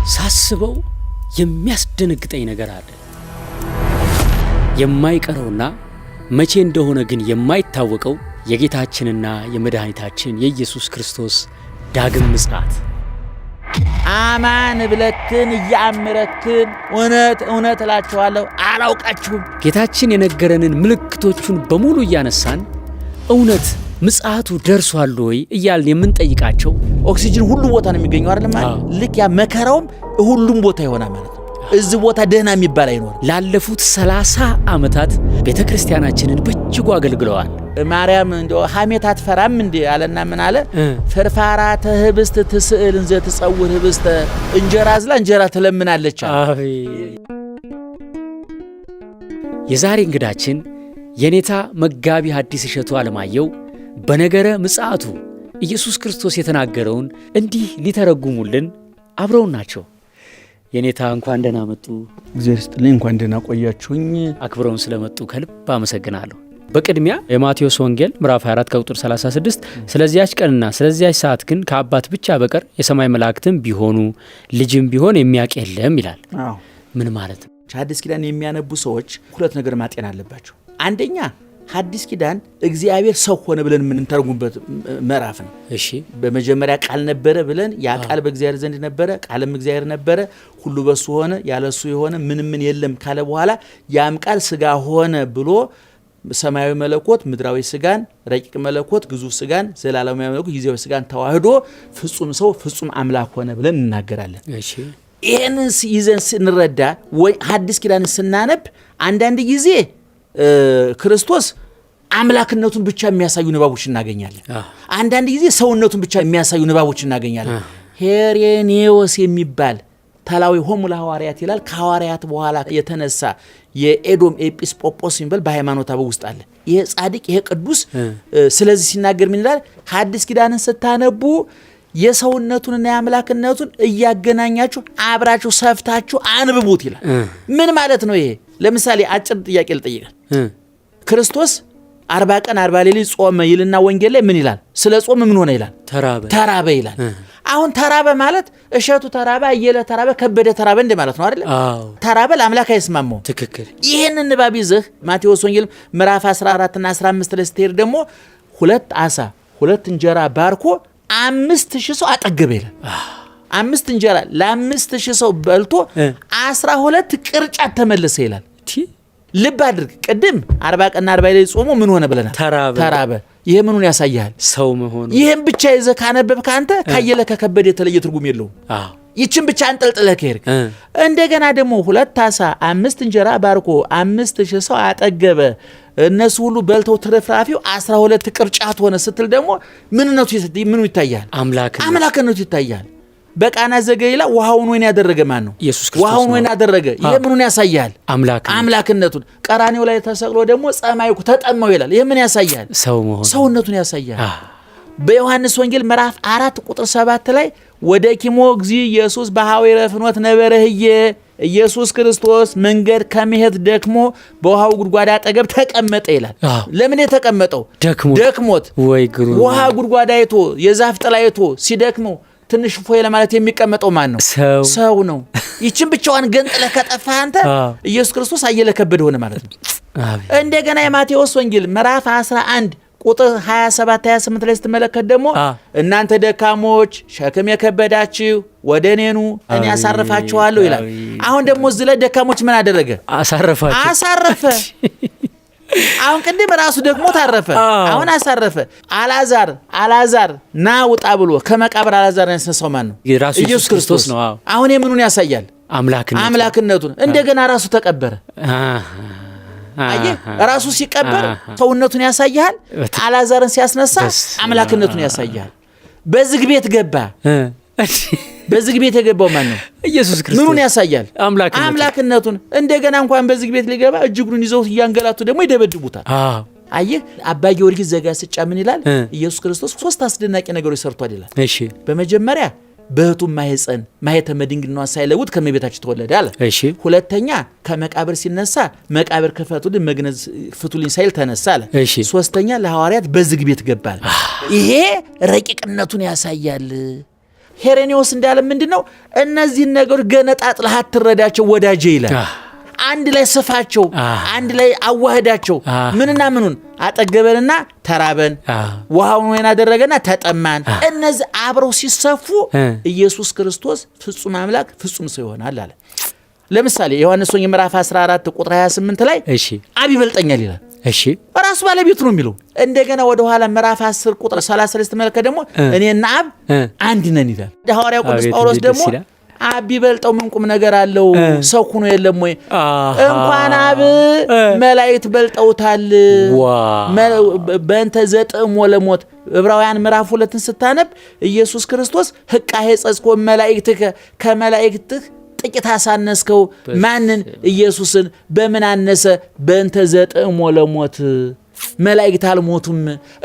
ሳስበው የሚያስደነግጠኝ ነገር አለ። የማይቀረውና መቼ እንደሆነ ግን የማይታወቀው የጌታችንና የመድኃኒታችን የኢየሱስ ክርስቶስ ዳግም ምጽአት። አማን እብለክን እያአምረክን እውነት እውነት እላችኋለሁ አላውቃችሁም። ጌታችን የነገረንን ምልክቶቹን በሙሉ እያነሳን እውነት ምጽአቱ ደርሷል ወይ እያልን የምንጠይቃቸው ኦክሲጅን ሁሉ ቦታ ነው የሚገኘው አይደለም? ልክ ያ መከራውም ሁሉም ቦታ ይሆናል ማለት ነው። እዚህ ቦታ ደህና የሚባል አይኖርም። ላለፉት 30 ዓመታት ቤተ ክርስቲያናችንን በእጅጉ አገልግለዋል። ማርያም እንደው ሐሜት አትፈራም እንዴ አለና ምን አለ? ፍርፋራተ ህብስት ትስእል እንዘ ትጸውር ህብስተ፣ እንጀራ አዝላ እንጀራ ትለምናለች። የዛሬ እንግዳችን የኔታ መጋቢ ሐዲስ እሸቱ አለማየሁ በነገረ ምጽአቱ ኢየሱስ ክርስቶስ የተናገረውን እንዲህ ሊተረጉሙልን አብረውን ናቸው። የኔታ እንኳን ደህና መጡ። እግዚአብሔር ይስጥልኝ። እንኳን ደህና ቆያችሁኝ። አክብረውን ስለመጡ ከልብ አመሰግናለሁ። በቅድሚያ የማቴዎስ ወንጌል ምዕራፍ 24 ከቁጥር 36 ስለዚያች ቀንና ስለዚያች ሰዓት ግን ከአባት ብቻ በቀር የሰማይ መላእክትም ቢሆኑ ልጅም ቢሆን የሚያውቅ የለም ይላል። ምን ማለት ነው? ሐዲስ ኪዳን የሚያነቡ ሰዎች ሁለት ነገር ማጤን አለባቸው። አንደኛ ሐዲስ ኪዳን እግዚአብሔር ሰው ሆነ ብለን የምንተረጉምበት ምዕራፍ ነው። እሺ፣ በመጀመሪያ ቃል ነበረ ብለን ያ ቃል በእግዚአብሔር ዘንድ ነበረ፣ ቃልም እግዚአብሔር ነበረ፣ ሁሉ በሱ ሆነ፣ ያለሱ የሆነ ምንም ምን የለም ካለ በኋላ ያም ቃል ስጋ ሆነ ብሎ ሰማያዊ መለኮት ምድራዊ ስጋን፣ ረቂቅ መለኮት ግዙፍ ስጋን፣ ዘላለማዊ መለኮት ጊዜያዊ ስጋን ተዋህዶ ፍጹም ሰው ፍጹም አምላክ ሆነ ብለን እንናገራለን። እሺ፣ ይህንን ይዘን ስንረዳ ወይ ሐዲስ ኪዳንን ስናነብ አንዳንድ ጊዜ ክርስቶስ አምላክነቱን ብቻ የሚያሳዩ ንባቦች እናገኛለን። አንዳንድ ጊዜ ሰውነቱን ብቻ የሚያሳዩ ንባቦች እናገኛለን። ሄሬኔዎስ የሚባል ተላዊ ሆሙ ለሐዋርያት ይላል። ከሐዋርያት በኋላ የተነሳ የኤዶም ኤጲስቆጶስ የሚባል በሃይማኖት አበው ውስጥ አለ። ይሄ ጻድቅ ይሄ ቅዱስ ስለዚህ ሲናገር ምን ይላል? ሐዲስ ኪዳንን ስታነቡ የሰውነቱንና የአምላክነቱን እያገናኛችሁ አብራችሁ ሰፍታችሁ አንብቡት ይላል። ምን ማለት ነው ይሄ? ለምሳሌ አጭር ጥያቄ ልጠይቃል። ክርስቶስ 40 ቀን 40 ሌሊት ጾመ ይልና ወንጌል ላይ ምን ይላል? ስለ ጾም ምን ሆነ ይላል? ተራበ ይላል። አሁን ተራበ ማለት እሸቱ ተራበ፣ አየለ ተራበ፣ ከበደ ተራበ እንደ ማለት ነው አይደል? ተራበ ለአምላክ አይስማማውም። ትክክል። ይህንን ንባብ ይዘህ ማቴዎስ ወንጌል ምዕራፍ 14 እና 15 ላይ ስትሄድ ደግሞ ሁለት አሳ ሁለት እንጀራ ባርኮ 5000 ሰው አጠገበ ይላል። 5 እንጀራ ለ5000 ሰው በልቶ 12 ቅርጫት ተመለሰ ይላል። ልብ አድርግ። ቅድም 40 ቀንና 40 ሌሊት ጾሞ ምን ሆነ ብለናል? ተራበ። ይሄ ምኑን ያሳያል? ሰው መሆኑ። ይሄን ብቻ ይዘህ ካነበብክ አንተ ካየለ ከከበደ የተለየ ትርጉም የለውም። ይችን ብቻ አንጠልጥለህ ከሄድክ እንደገና ደግሞ ሁለት አሳ 5 እንጀራ ባርኮ 5000 ሰው አጠገበ፣ እነሱ ሁሉ በልተው ትርፍራፊው 12 ቅርጫት ሆነ ስትል ደግሞ ምንነቱ ምኑ ይታያል? አምላክነቱ ይታያል። በቃና ዘገሊላ ውሃውን ወይን ያደረገ ማን ነው? ኢየሱስ ክርስቶስ። ውሃውን ወይን ያደረገ ይሄ ምኑን ያሳያል? አምላክነቱን። ቀራኔው ላይ ተሰቅሎ ደግሞ ጸማይኩ ተጠማው ይላል። ይሄ ምን ያሳያል? ሰው መሆኑ፣ ሰውነቱን ያሳያል። በዮሐንስ ወንጌል ምዕራፍ 4 ቁጥር 7 ላይ ወደ ኪሞ እግዚእ ኢየሱስ በሐዊረ ፍኖት ነበረ ህየ፣ ኢየሱስ ክርስቶስ መንገድ ከመሄድ ደክሞ በውሃው ጉድጓድ አጠገብ ተቀመጠ ይላል። ለምን የተቀመጠው? ደክሞት። ውሃ ጉድጓድ አይቶ የዛፍ ጥላ አይቶ ሲደክመው ትንሽ ፎይ ለማለት የሚቀመጠው ማን ነው? ሰው ነው። ይችን ብቻዋን ገንጥለህ ከጠፋህ አንተ ኢየሱስ ክርስቶስ አየለ ከበደ ሆነ ማለት ነው። እንደገና የማቴዎስ ወንጌል ምዕራፍ 11 ቁጥር 27 28 ላይ ስትመለከት ደግሞ እናንተ ደካሞች ሸክም የከበዳችሁ ወደ እኔ ኑ እኔ አሳርፋችኋለሁ ይላል። አሁን ደግሞ እዚህ ላይ ደካሞች ምን አደረገ? አሳረፈ። አሁን ቅድም ራሱ ደግሞ ታረፈ፣ አሁን አሳረፈ። አላዛር አላዛር ና ውጣ ብሎ ከመቃብር አላዛር ያስነሳው ማን ነው? ኢየሱስ ክርስቶስ ነው። አሁን የምኑን ያሳያል? አምላክነቱን። እንደገና ራሱ ተቀበረ። አየህ፣ ራሱ ሲቀበር ሰውነቱን ያሳያል። አላዛርን ሲያስነሳ አምላክነቱን ያሳያል። በዝግ ቤት ገባ። በዝግ ቤት የገባው ማን ነው? ኢየሱስ ክርስቶስ። ምኑን ያሳያል? አምላክነቱን። እንደገና እንኳን በዝግ ቤት ሊገባ እጅግሩን ይዘው እያንገላቱ ደግሞ ይደበድቡታል። አየህ፣ አባ ጊዮርጊስ ዘጋስጫ ምን ይላል? ኢየሱስ ክርስቶስ 3 አስደናቂ ነገሮች ሰርቷል ይላል። እሺ፣ በመጀመሪያ በእህቱ ማህፀን ማህተመ ድንግልናዋን ሳይለውጥ ከእመቤታችን ተወለደ አለ። እሺ፣ ሁለተኛ ከመቃብር ሲነሳ መቃብር ክፈቱልኝ መግነዝ ፍቱልኝ ሳይል ተነሳ አለ። እሺ፣ ሶስተኛ ለሐዋርያት በዝግ ቤት ገባል። ይሄ ረቂቅነቱን ያሳያል። ሄሬኔዎስ እንዳለ ምንድነው እነዚህን ነገሮች ገነጣጥለህ አትረዳቸው ወዳጄ ይላል። አንድ ላይ ስፋቸው፣ አንድ ላይ አዋህዳቸው። ምንና ምኑን አጠገበንና ተራበን፣ ውሃውን ወይን አደረገና ተጠማን። እነዚህ አብረው ሲሰፉ ኢየሱስ ክርስቶስ ፍጹም አምላክ ፍጹም ሰው ይሆናል አለ። ለምሳሌ ዮሐንስ ወንጌል ምዕራፍ 14 ቁጥር 28 ላይ አብ ይበልጠኛል ይላል። እሺ ራሱ ባለቤቱ ነው የሚለው። እንደገና ወደ ኋላ ምዕራፍ 10 ቁጥር 33 መልከ ደግሞ እኔና አብ አንድ ነን ይላል። ሐዋርያው ቅዱስ ጳውሎስ ደግሞ አብ ቢበልጠው ምን ቁም ነገር አለው? ሰው ሆኖ የለም ወይ? እንኳን አብ መላእክት በልጠውታል። በእንተ ዘጥእሞ ለሞት ዕብራውያን ምዕራፍ 2ን ስታነብ ኢየሱስ ክርስቶስ ሕቃሄ ጸጽቆ መላእክትህ ከመላእክትህ ጥቂት አሳነስከው። ማንን? ኢየሱስን። በምን አነሰ? በእንተ ዘጥእሞ ለሞት። መላእክት አልሞቱም።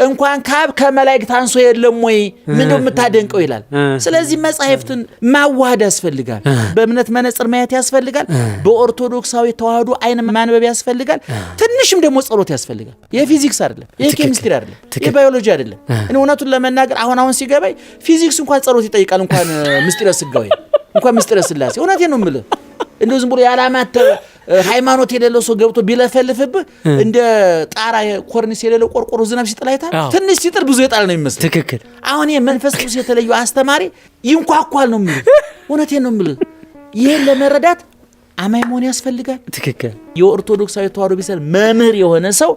እንኳን ከአብ ከመላእክት አንሶ የለም ወይ? ምንድነው የምታደንቀው ይላል። ስለዚህ መጻሕፍትን ማዋሃድ ያስፈልጋል። በእምነት መነጽር ማየት ያስፈልጋል። በኦርቶዶክሳዊ ተዋህዶ አይን ማንበብ ያስፈልጋል። ትንሽም ደግሞ ጸሎት ያስፈልጋል። የፊዚክስ አይደለም፣ የኬሚስትሪ አይደለም፣ የባዮሎጂ አይደለም። እኔ እውነቱን ለመናገር አሁን አሁን ሲገባኝ ፊዚክስ እንኳን ጸሎት ይጠይቃል፣ እንኳን ምስጢረ ስጋዌ፣ እንኳን ምስጢረ ስላሴ። እውነቴን ነው የምልህ። እንደው ዝም ብሎ ያላማተበ ሃይማኖት የሌለው ሰው ገብቶ ቢለፈልፍብህ እንደ ጣራ ኮርኒስ የሌለው ቆርቆሮ ዝናብ ሲጥል አይተሃል? ትንሽ ሲጥል ብዙ የጣለ ነው የሚመስለው። ትክክል። አሁን ይሄ መንፈስ ቅዱስ የተለየው አስተማሪ ይንኳኳል ነው የምልህ። እውነቴን ነው የምልህ። ይህን ለመረዳት አማኝ መሆን ያስፈልጋል። ትክክል። የኦርቶዶክሳዊ ተዋሕዶ ቤተክርስቲያን መምህር የሆነ ሰው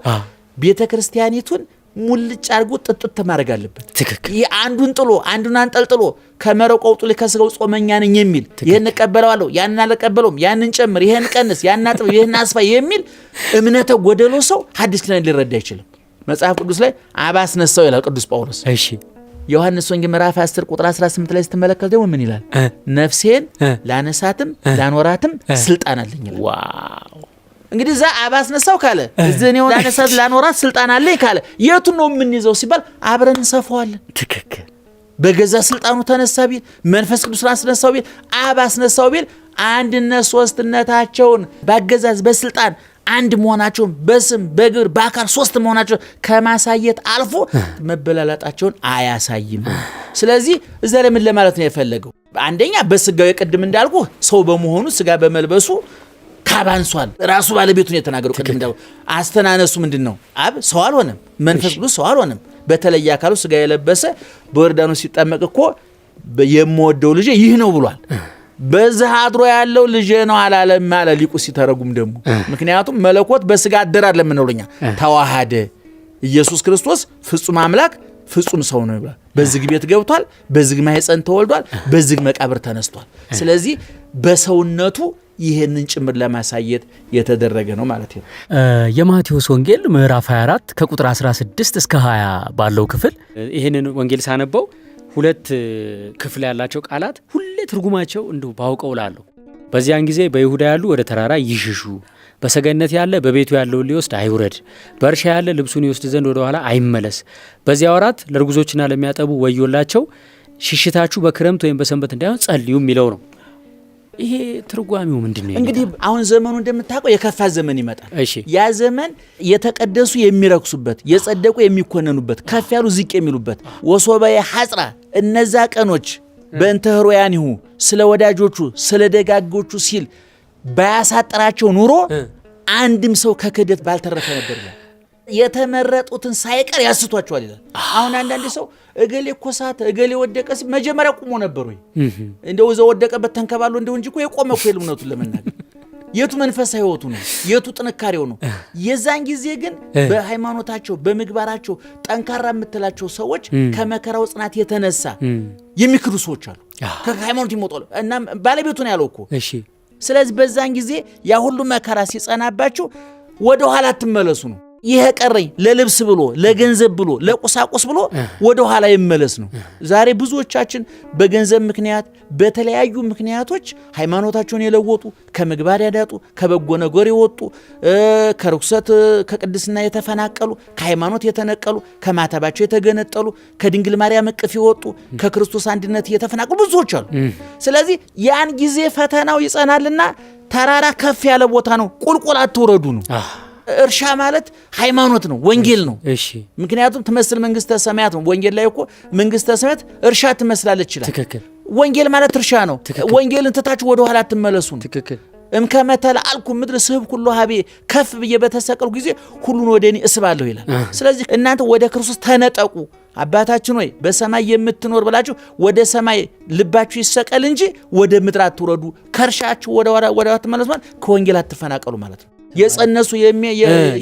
ቤተክርስቲያኒቱን ሙልጭ አድርጎ ጥጥት ማድረግ አለበት። ትክክል። ይህ አንዱን ጥሎ አንዱን አንጠልጥሎ ከመረቁ አውጡ ከስጋው ጾመኛ ነኝ የሚል ይህን እቀበለዋለሁ፣ ያንን አልቀበለውም፣ ያንን ጨምር፣ ይህን ቀንስ፣ ያንን አጥብ፣ ይህን አስፋ የሚል እምነተ ጎደሎ ሰው ሐዲስ ኪዳን ሊረዳ አይችልም። መጽሐፍ ቅዱስ ላይ አብ አስነሳው ይላል ቅዱስ ጳውሎስ። እሺ ዮሐንስ ወንጌል ምዕራፍ 10 ቁጥር 18 ላይ ስትመለከት ደግሞ ምን ይላል? ነፍሴን ላነሳትም ላኖራትም ስልጣን አለኝ ይላል። Wow! እንግዲህ እዛ አብ አስነሳው ካለ እዚህ እኔ ላነሳት ላኖራት ስልጣን አለኝ ካለ የቱን ነው የምንይዘው ሲባል አብረን እንሰፋዋለን። ትክክል። በገዛ ስልጣኑ ተነሳ ቢል፣ መንፈስ ቅዱስ አስነሳው ቢል፣ አብ አስነሳው ቢል አንድነት ሶስትነታቸውን በአገዛዝ በስልጣን አንድ መሆናቸውን በስም በግብር በአካል ሶስት መሆናቸውን ከማሳየት አልፎ መበላላጣቸውን አያሳይም። ስለዚህ እዛ ላይ ምን ለማለት ነው የፈለገው? አንደኛ በስጋው የቅድም እንዳልኩ ሰው በመሆኑ ስጋ በመልበሱ ካብ አንሷል። ራሱ ባለቤቱን የተናገረው ቅድም እንዳልኩ አስተናነሱ ምንድን ነው? አብ ሰው አልሆነም፣ መንፈስ ቅዱስ ሰው አልሆነም። በተለየ አካሉ ስጋ የለበሰ በዮርዳኖስ ሲጠመቅ እኮ የምወደው ልጄ ይህ ነው ብሏል። በዚህ አድሮ ያለው ልጄ ነው አላለም አለ ሊቁ ሲተረጉም ደግሞ። ምክንያቱም መለኮት በስጋ አደረ አይደለም የምንለው እኛ፣ ተዋሃደ። ኢየሱስ ክርስቶስ ፍጹም አምላክ ፍጹም ሰው ነው ይብላል። በዝግ ቤት ገብቷል፣ በዝግ ማህፀን ተወልዷል፣ በዝግ መቃብር ተነስቷል። ስለዚህ በሰውነቱ ይህንን ጭምር ለማሳየት የተደረገ ነው ማለት ነው። የማቴዎስ ወንጌል ምዕራፍ 24 ከቁጥር 16 እስከ 20 ባለው ክፍል ይህንን ወንጌል ሳነበው ሁለት ክፍል ያላቸው ቃላት ሁሌ ትርጉማቸው እንዲሁ ባውቀው እላለሁ። በዚያን ጊዜ በይሁዳ ያሉ ወደ ተራራ ይሽሹ፣ በሰገነት ያለ በቤቱ ያለውን ሊወስድ አይውረድ፣ በእርሻ ያለ ልብሱን ይወስድ ዘንድ ወደ ኋላ አይመለስ። በዚያ ወራት ለርጉዞችና ለሚያጠቡ ወዮላቸው፣ ሽሽታችሁ በክረምት ወይም በሰንበት እንዳይሆን ጸልዩ የሚለው ነው። ይሄ ትርጓሜው ምንድን ነው? እንግዲህ አሁን ዘመኑ እንደምታውቀው የከፋ ዘመን ይመጣል። እሺ ያ ዘመን የተቀደሱ የሚረክሱበት፣ የጸደቁ የሚኮነኑበት፣ ከፍ ያሉ ዝቅ የሚሉበት ወሶበ ሐጽራ እነዛ ቀኖች በእንተ ሕሩያኒሁ ስለ ወዳጆቹ ስለ ደጋጎቹ ሲል ባያሳጥራቸው ኑሮ አንድም ሰው ከክህደት ባልተረፈ ነበር ይላል። የተመረጡትን ሳይቀር ያስቷቸዋል ይላል። አሁን አንዳንድ ሰው እገሌ እኮ ሳተ፣ እገሌ ወደቀ ሲል መጀመሪያ ቁሞ ነበር ወይ? እንደው እዛው ወደቀበት ተንከባሎ እንደው እንጂ እኮ የቆመ እኮ የለም። እውነቱን ለመናገር የቱ መንፈሳዊ ሕይወቱ ነው? የቱ ጥንካሬው ነው? የዛን ጊዜ ግን በሃይማኖታቸው በምግባራቸው ጠንካራ የምትላቸው ሰዎች ከመከራው ጽናት የተነሳ የሚክዱ ሰዎች አሉ። ከሃይማኖት ይሞጣሉ። እና ባለቤቱ ነው ያለው እኮ። እሺ ስለዚህ በዛን ጊዜ ያ ሁሉ መከራ ሲጸናባቸው ወደ ኋላ አትመለሱ ነው። ይሄ ቀረኝ ለልብስ ብሎ ለገንዘብ ብሎ ለቁሳቁስ ብሎ ወደ ኋላ ይመለስ ነው። ዛሬ ብዙዎቻችን በገንዘብ ምክንያት በተለያዩ ምክንያቶች ሃይማኖታቸውን የለወጡ፣ ከምግባር ያዳጡ፣ ከበጎ ነገር የወጡ፣ ከርኩሰት ከቅድስና የተፈናቀሉ፣ ከሃይማኖት የተነቀሉ፣ ከማተባቸው የተገነጠሉ፣ ከድንግል ማርያም እቅፍ የወጡ፣ ከክርስቶስ አንድነት የተፈናቀሉ ብዙዎች አሉ። ስለዚህ ያን ጊዜ ፈተናው ይጸናልና ተራራ ከፍ ያለ ቦታ ነው፣ ቁልቁል አትውረዱ ነው። እርሻ ማለት ሃይማኖት ነው፣ ወንጌል ነው። እሺ ምክንያቱም ትመስል መንግስተ ሰማያት ነው። ወንጌል ላይ እኮ መንግስተ ሰማያት እርሻ ትመስላለች ይላል። ትክክል። ወንጌል ማለት እርሻ ነው። ወንጌልን ትታችሁ ወደ ኋላ አትመለሱ። ትክክል። እምከመ ተለዓልኩ ምድር ስህብ ኩሎ ሀቤ፣ ከፍ ብዬ በተሰቀልኩ ጊዜ ሁሉን ወደ እኔ እስባለሁ ይላል። ስለዚህ እናንተ ወደ ክርስቶስ ተነጠቁ። አባታችን ሆይ በሰማይ የምትኖር ብላችሁ ወደ ሰማይ ልባችሁ ይሰቀል እንጂ ወደ ምድር አትውረዱ። ከእርሻችሁ ወደ ኋላ አትመለሱ ማለት ከወንጌል አትፈናቀሉ ማለት ነው። የጸነሱ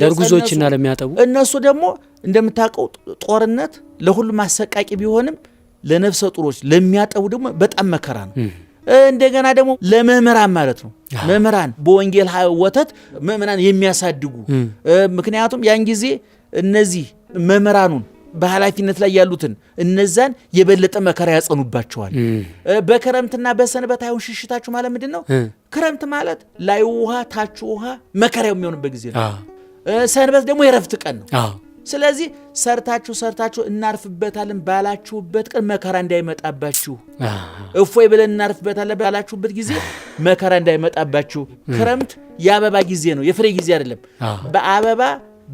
ለእርጉዞችና ለሚያጠቡ እነሱ ደግሞ እንደምታውቀው ጦርነት ለሁሉም አሰቃቂ ቢሆንም ለነፍሰ ጡሮች ለሚያጠቡ ደግሞ በጣም መከራ ነው። እንደገና ደግሞ ለመምህራን ማለት ነው። መምህራን በወንጌል ወተት ምእመናን የሚያሳድጉ፣ ምክንያቱም ያን ጊዜ እነዚህ መምህራኑን በኃላፊነት ላይ ያሉትን እነዛን የበለጠ መከራ ያጸኑባቸዋል። በክረምትና በሰንበት አይሁን ሽሽታችሁ ማለት ምንድን ነው? ክረምት ማለት ላይ ውሃ ታች ውሃ መከራ የሚሆንበት ጊዜ ነው። ሰንበት ደግሞ የረፍት ቀን ነው። ስለዚህ ሰርታችሁ ሰርታችሁ እናርፍበታለን ባላችሁበት ቀን መከራ እንዳይመጣባችሁ፣ እፎይ ብለን እናርፍበታለን ባላችሁበት ጊዜ መከራ እንዳይመጣባችሁ። ክረምት የአበባ ጊዜ ነው፣ የፍሬ ጊዜ አይደለም። በአበባ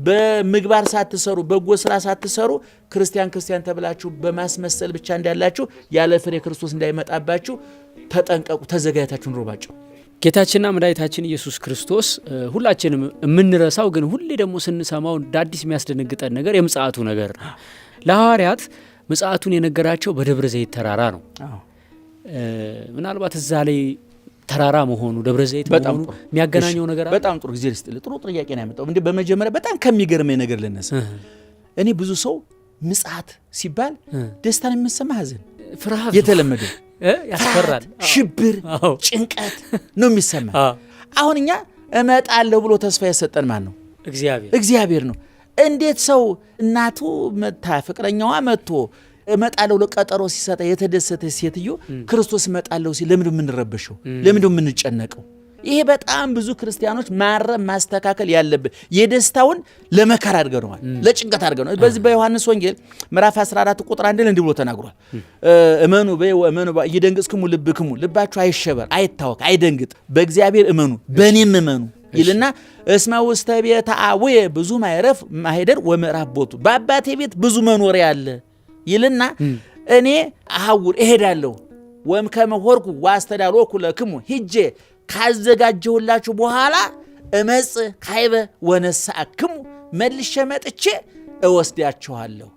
በምግባር ሳትሰሩ በጎ ስራ ሳትሰሩ ክርስቲያን ክርስቲያን ተብላችሁ በማስመሰል ብቻ እንዳላችሁ ያለ ፍሬ ክርስቶስ እንዳይመጣባችሁ ተጠንቀቁ፣ ተዘጋጅታችሁ ኑሩ ባጭሩ። ጌታችንና መድኃኒታችን ኢየሱስ ክርስቶስ ሁላችንም የምንረሳው ግን ሁሌ ደግሞ ስንሰማው እንደ አዲስ የሚያስደነግጠን ነገር የምጽአቱ ነገር ነው። ለሐዋርያት ምጽአቱን የነገራቸው በደብረ ዘይት ተራራ ነው። ምናልባት እዛ ላይ ተራራ መሆኑ ደብረ ዘይት መሆኑ የሚያገናኘው ነገር አለ። በጣም ጥሩ ጊዜ ልስጥልህ። ጥሩ ጥያቄ ነው ያመጣው። እንዴ በመጀመሪያ በጣም ከሚገርመኝ ነገር ልነሳ። እኔ ብዙ ሰው ምጽአት ሲባል ደስታን የሚሰማ ሐዘን፣ ፍርሃት የተለመደ ያስፈራል፣ ሽብር፣ ጭንቀት ነው የሚሰማ። አሁን እኛ እመጣለሁ ብሎ ተስፋ የሰጠን ማን ነው? እግዚአብሔር እግዚአብሔር ነው። እንዴት ሰው እናቱ መታ ፍቅረኛዋ መጥቶ እመጣለሁ ብሎ ቀጠሮ ሲሰጠ የተደሰተ ሴትዮ ክርስቶስ እመጣለሁ ሲል ለምንድን ነው የምንረበሸው? ለምንድን ነው የምንጨነቀው? ይሄ በጣም ብዙ ክርስቲያኖች ማረም ማስተካከል ያለብን የደስታውን ለመከራ አድርገነዋል፣ ለጭንቀት አድርገነዋል። በዚህ በዮሐንስ ወንጌል ምዕራፍ 14 ቁጥር 1 ላይ እንዲህ ብሎ ተናግሯል። እመኑ በይ ወእመኑ ኢይደንግጽክሙ ልብክሙ፣ ልባችሁ አይሸበር፣ አይታወክ፣ አይደንግጥ፣ በእግዚአብሔር እመኑ በእኔም እመኑ ይልና እስመ ውስተ ቤተ አቡየ ብዙ ማይረፍ ማሄደር ወምዕራፍ ቦቱ፣ በአባቴ ቤት ብዙ መኖሪያ አለ ይልና እኔ አሐውር እሄዳለሁ፣ ወእምከመ ሖርኩ ወአስተዳሎኩ ለክሙ፣ ሂጄ ካዘጋጀሁላችሁ በኋላ እመጽእ ካይበ ወነሳክሙ፣ መልሼ መጥቼ እወስዳችኋለሁ፣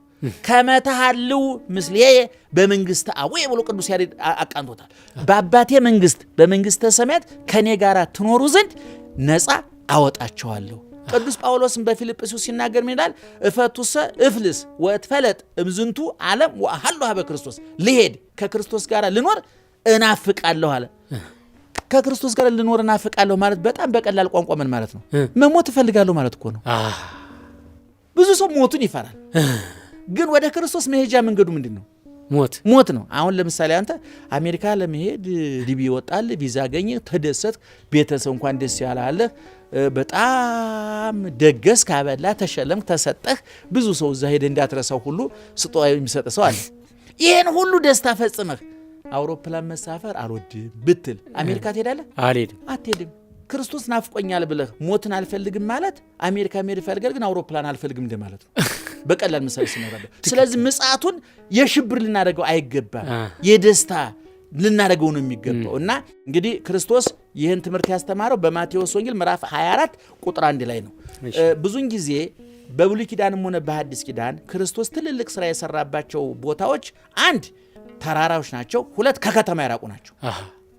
ከመ ተሃልው ምስሌየ በመንግስተ አቡየ ብሎ ቅዱስ ያሬድ አቃንቶታል። በአባቴ መንግስት በመንግስተ ሰማያት ከኔ ጋር ትኖሩ ዘንድ ነፃ አወጣችኋለሁ። ቅዱስ ጳውሎስም በፊልጵስዩስ ሲናገር ምን ይላል? እፈቱሰ እፍልስ ወእትፈለጥ እምዝንቱ ዓለም ወአሃሉ ሀበ ክርስቶስ፣ ልሄድ ከክርስቶስ ጋር ልኖር እናፍቃለሁ አለ። ከክርስቶስ ጋር ልኖር እናፍቃለሁ ማለት በጣም በቀላል ቋንቋ ምን ማለት ነው? መሞት እፈልጋለሁ ማለት እኮ ነው። ብዙ ሰው ሞቱን ይፈራል። ግን ወደ ክርስቶስ መሄጃ መንገዱ ምንድን ነው? ሞት ሞት ነው። አሁን ለምሳሌ አንተ አሜሪካ ለመሄድ DV ይወጣል፣ ቪዛ አገኘ፣ ተደሰት፣ ቤተሰብ እንኳን ደስ ያላለህ፣ በጣም ደገስ፣ ካበላ፣ ተሸለምክ፣ ተሰጠህ። ብዙ ሰው እዛ ሄደ እንዳትረሳው ሁሉ ስጦታ የሚሰጥ ሰው አለ። ይህን ሁሉ ደስታ ፈጽመህ አውሮፕላን መሳፈር አልወድም ብትል አሜሪካ ትሄዳለህ? አልሄድም። አትሄድም። ክርስቶስ ናፍቆኛል ብለህ ሞትን አልፈልግም ማለት አሜሪካ መሄድ እፈልጋለሁ ግን አውሮፕላን አልፈልግም እንደማለት ነው። በቀላል ምሳሌ ስንረዳ። ስለዚህ ምጽአቱን የሽብር ልናደርገው አይገባም፣ የደስታ ልናደርገው ነው የሚገባው። እና እንግዲህ ክርስቶስ ይህን ትምህርት ያስተማረው በማቴዎስ ወንጌል ምዕራፍ 24 ቁጥር 1 ላይ ነው። ብዙን ጊዜ በብሉይ ኪዳንም ሆነ በሐዲስ ኪዳን ክርስቶስ ትልልቅ ስራ የሰራባቸው ቦታዎች አንድ ተራራዎች ናቸው፣ ሁለት ከከተማ የራቁ ናቸው።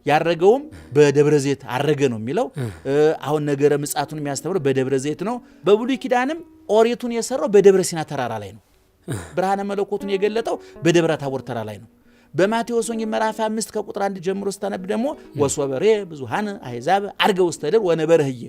ያረገውም በደብረ ዘይት አረገ ነው የሚለው። አሁን ነገረ ምጽአቱን የሚያስተምረው በደብረ ዘይት ነው። በብሉይ ኪዳንም ኦሪቱን የሰራው በደብረ ሲና ተራራ ላይ ነው። ብርሃነ መለኮቱን የገለጠው በደብረ ታቦር ተራራ ላይ ነው። በማቴዎስ ወንጌል ምዕራፍ 5 ከቁጥር 1 ጀምሮ ስታነብ ደግሞ ወሶበሬ ብዙሃን አሕዛብ አርገ ውስተ ደብር ወነበረ ህየ፣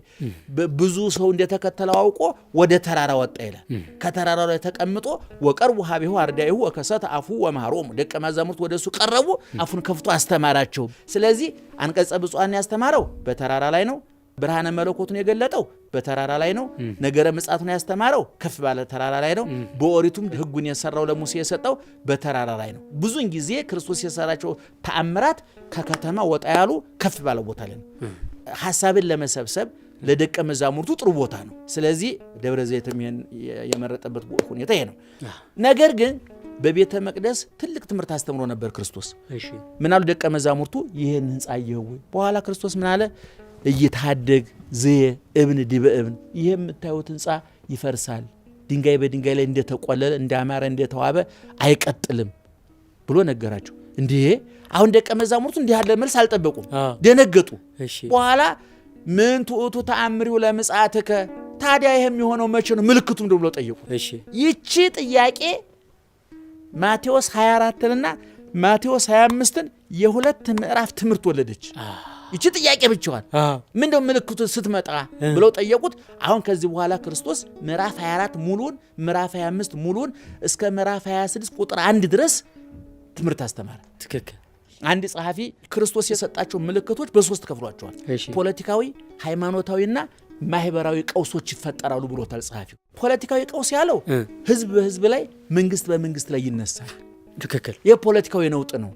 ብዙ ሰው እንደተከተለው አውቆ ወደ ተራራ ወጣ ይላል። ከተራራው ላይ ተቀምጦ ወቀርቡ ሀቤሁ አርዳኢሁ ወከሰተ አፉ ወመሃሮሙ፣ ደቀ መዛሙርት ወደሱ ቀረቡ፣ አፉን ከፍቶ አስተማራቸው። ስለዚህ አንቀጸ ብፁዓን ያስተማረው በተራራ ላይ ነው። ብርሃነ መለኮቱን የገለጠው በተራራ ላይ ነው። ነገረ ምጽአቱን ያስተማረው ከፍ ባለ ተራራ ላይ ነው። በኦሪቱም ሕጉን የሰራው ለሙሴ የሰጠው በተራራ ላይ ነው። ብዙን ጊዜ ክርስቶስ የሰራቸው ተአምራት ከከተማ ወጣ ያሉ ከፍ ባለ ቦታ ላይ ነው። ሀሳብን ለመሰብሰብ ለደቀ መዛሙርቱ ጥሩ ቦታ ነው። ስለዚህ ደብረ ዘይትም ይሄን የመረጠበት ሁኔታ ይሄ ነው። ነገር ግን በቤተ መቅደስ ትልቅ ትምህርት አስተምሮ ነበር ክርስቶስ። ምን አሉ ደቀ መዛሙርቱ? ይህን ህንፃ አየኸው ወይ? በኋላ ክርስቶስ ምን አለ? እይትሐደግ ዝየ እብን ዲበ እብን፣ ይህ የምታዩት ህንፃ ይፈርሳል፣ ድንጋይ በድንጋይ ላይ እንደተቆለለ እንዳማረ እንደተዋበ አይቀጥልም ብሎ ነገራቸው። እንዲህ አሁን ደቀ መዛሙርቱ እንዲህ ያለ መልስ አልጠበቁም፣ ደነገጡ። በኋላ ምን ትዑቱ ተአምሪሁ ለምጽአትከ፣ ታዲያ ይህ የሚሆነው መቼ ነው ምልክቱም ብሎ ጠየቁ። ይቺ ጥያቄ ማቴዎስ 24ንና ማቴዎስ 25ን የሁለት ምዕራፍ ትምህርት ወለደች። ይቺ ጥያቄ ብቻዋን ምንድነው ምልክቱ ስትመጣ ብለው ጠየቁት። አሁን ከዚህ በኋላ ክርስቶስ ምዕራፍ 24 ሙሉን፣ ምዕራፍ 25 ሙሉን እስከ ምዕራፍ 26 ቁጥር 1 ድረስ ትምህርት አስተማረ። ትክክል። አንድ ጸሐፊ ክርስቶስ የሰጣቸው ምልክቶች በሶስት ከፍሏቸዋል። ፖለቲካዊ፣ ሃይማኖታዊና ማህበራዊ ቀውሶች ይፈጠራሉ ብሎታል ጸሐፊው። ፖለቲካዊ ቀውስ ያለው ህዝብ በህዝብ ላይ፣ መንግስት በመንግስት ላይ ይነሳል። ትክክል። የፖለቲካዊ ነውጥ ነው።